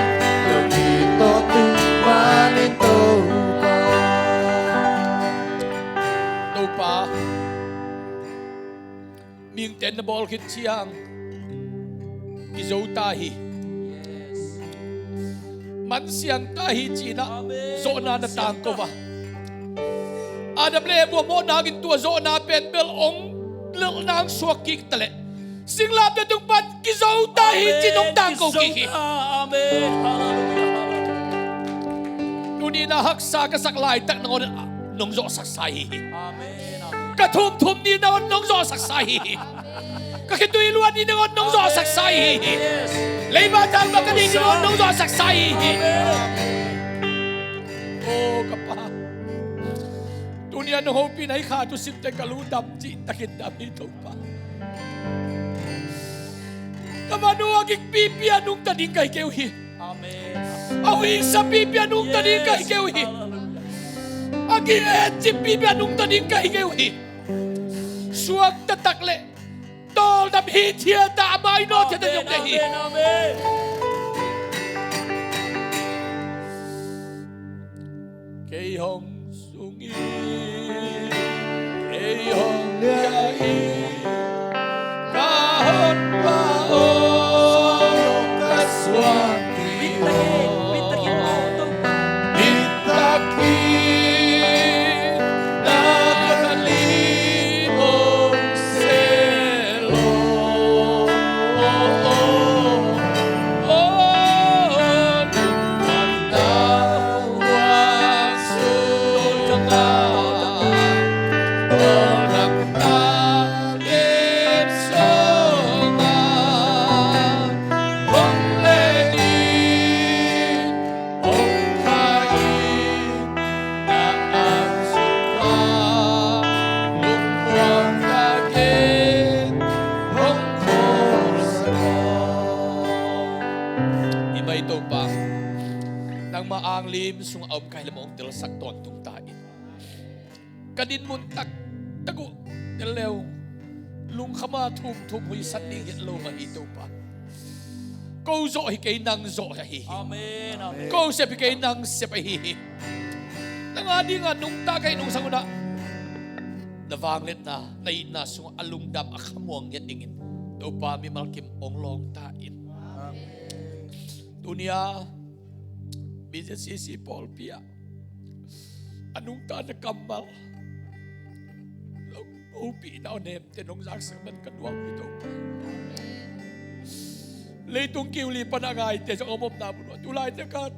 nong it tawntung manin Topa. Topa, mihingte na bawl khit ciang kizo ta hi. Mansiang ta hi ci-in ah zawhna na tangko a. Adam le Eva mawhna in tua zawhna pen bel hong lelhna hong suak kik ta leh, singlamteh tung pan kizo ta hi ci-in hong tangko kik hi. Amen. Hallelujah. Tuni-in ah haksa ka sak laitak nangawn nong zawhsaksa hi hi. Amen. Ka thumthum ni nangawn nong zawhsaksa hi hi. Ka khitui luat ni nangawn nong zawhsaksa hi hi. Amen. Leiba thang bang ka deih ni nangawn nong zawhsaksa hi hi. Amen. Oh, ka Pa. Tuni-in nong hopih na hi kha thusimte ka lungdam cih takin dam hi Topa. Ka manu a gikpipi a nungta ding ka hi kei uh hi. Amen. A huihsa pipi a nungta ding ka hi kei uh hi. Hallelujah. A gi-et cip pipi a nungta ding ka hi kei uh hi. Suakta tak le tawldam hithiat a, a mainawt hithiat a ding ka hi. Amen, amen. Kei hong sungin Ei hong liah in ka hon pah aw, ka suak tui aw. Bitak in na ka lim hong seh lo. I mai Topa, nangmah anglim sungah a om ka hi leh mawng telsak tawntung ta in. Ka dinmun taktak uh tel le uh lungkham a thumthum huisan ding hi lo mah hi Topa. Ko zawh hi kei, nang zawh ahi hi. Amen, amen. Ko sep hi kei, nang sep ahi hi. Nang a dingah nungta ka hih nungsang un ah na vangliatna, na itna sungah a lungdam a khamuang ngiat dingin Topa mimal kim hong lawng ta in. Tuni a B Z C C pawlpi ah a nungta na kammal hopih na aw nemte nong zaksak man ka nuam uh hi Topa. Leitung kiu li pan a ngaite zong a om omna mun uh a tu laite khat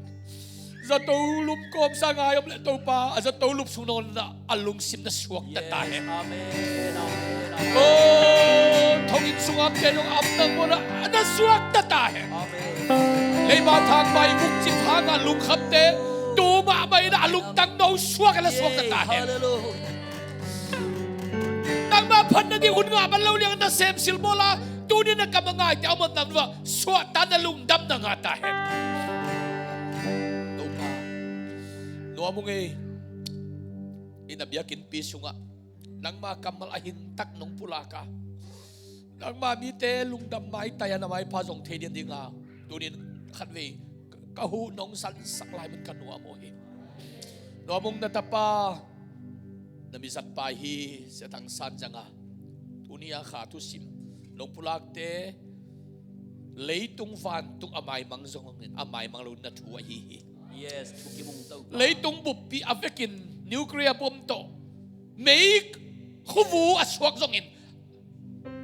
zato lup kawmsa ngai om leh Topa, a zato lup sung nawn a lungsim na suakta ta hen. Amen, amen, amen. Aw, thonginn sungah te zong a om nang mun ah na suakta ta hen. Amen. Leiba thangbai vukcip hangah lungkhamte tu mahmah in a lungtang no suak a la suakta ta hen. Hallelujah. Nangmah phat nading hun ngah man lo liang na sem silbawl a, tuni na kam a ngaite a om omna mun ah suakta na lungdam na ngah ta hen. Topa, nuam ung ei. I na biakinnpi sungah nangmah kammal a hintak nong pulak a, nangmah mite lungdam maitai a na maipha zong thei dian dinga tunin khatvei ka huh nong sansak lai mun ka nuam uh hi. Nuam ung na tapa, na mizatpa hi Sia Thang San zanga tuni a kha thusim nong pulakte leitung vantung a maimang zongin a maimang lo na thu ahi hi. Yes, thu kimung to. Leitung buppi a vekin nuclear bomb tawh mei khuvu a suak zongin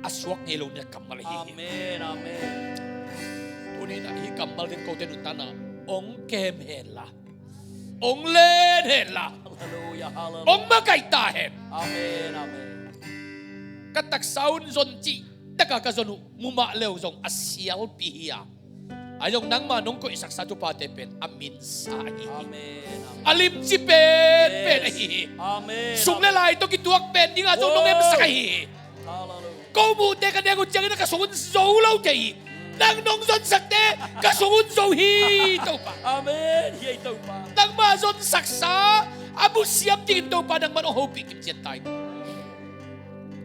a suak ngei lo na kammal ahi hi. Amen, amen. Tuni na hi kammal den kote nuntakna ong kem hen la, ong len hen la, hallelujah, hallelujah, ong makaih ta hen. Amen, amen. Ka taksa un zon cih taka ka zon uh mumah leu zong a sialpi hi a, a zong nangmah nong koihsaksa thupate pen a minsa ahi hi. Amen, amen. A limci penpen ahi hi. Amen. Sum le lai tawh kituak pen dinga zong nong emsak ahi hi. Hallelujah. Ko muhte ka nek uh ciangin a ka sung un zo lo thei hi. Nang nong zonsakte ka sung un zo hi Topa. Amen. Hi ei Topa. Nangmah zonsaksa a musiam dingin Topa nangmah nong hopih kimcian ta hi.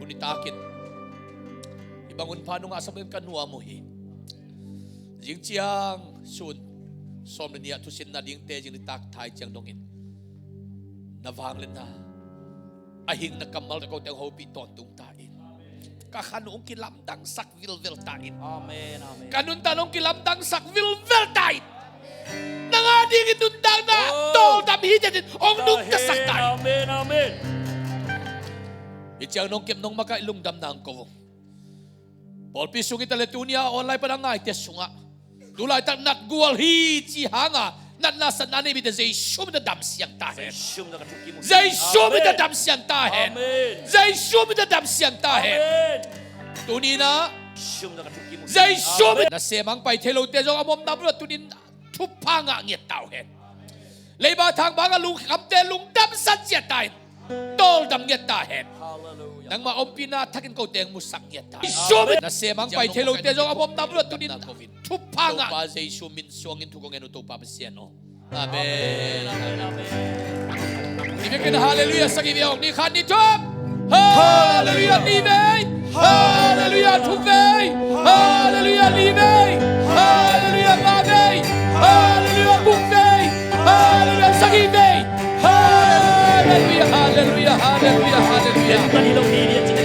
Tuni takin i bang hunpha nungah sam in ka nuam uh hi. Zing ciang sun sawm le nih ah thusinna dingte zing nitak thai ciang dongin na vangliatna a hing na kammal tawh kote hong hopih tawntung ta in. Ka khan uh hong kilamdangsak vilvel ta in. Amen, amen. Ka nuntakna hong kilamdangsak vilvel ta in. Nang a dingin nuntakna tawldam hi tetin hong nungtasak ta in. Amen, amen. Hi ciang nong kep nong makaih lungdam nang ko uh. Pawlpi sung hi ta le tuni a online pan a ngaite sungah tu laitak natgual hi ci hanga natna satna nei mite Jesu min tawh damsiang ta hen. Jesu min tawh damsiang ta hen. Amen. Jesu min tawh damsiang ta hen. Amen. Tuni na Jesu min tawh na semang pai thei lote zong a mawmna bulah tunin thupha ngah ngiat ta uh hen. Leiba thang bangah lungkhamte lungdamsan ciat ta hen. Tawldam ngiat ta hen. Hallelujah. Nangmah ompihna thakin kote hong musak ngiat ta hen. Amen. Na semang pai thei lote zong a mawmna bulah tunin thupha ngah. Topa Jesu min suangin thu kong ngen uh Topa Pasian aw. Amen. Amen, amen. Hallelujah sagih vei, nih khat nih thum. Hallelujah nih vei. Hallelujah thum vei. Hallelujah li vei. Hallelujah nga vei. Hallelujah buk vei. Hallelujah sagih vei. Hallelujah, hallelujah. Halleluia, halleluia. Pen pan hi lo hi, hi a ci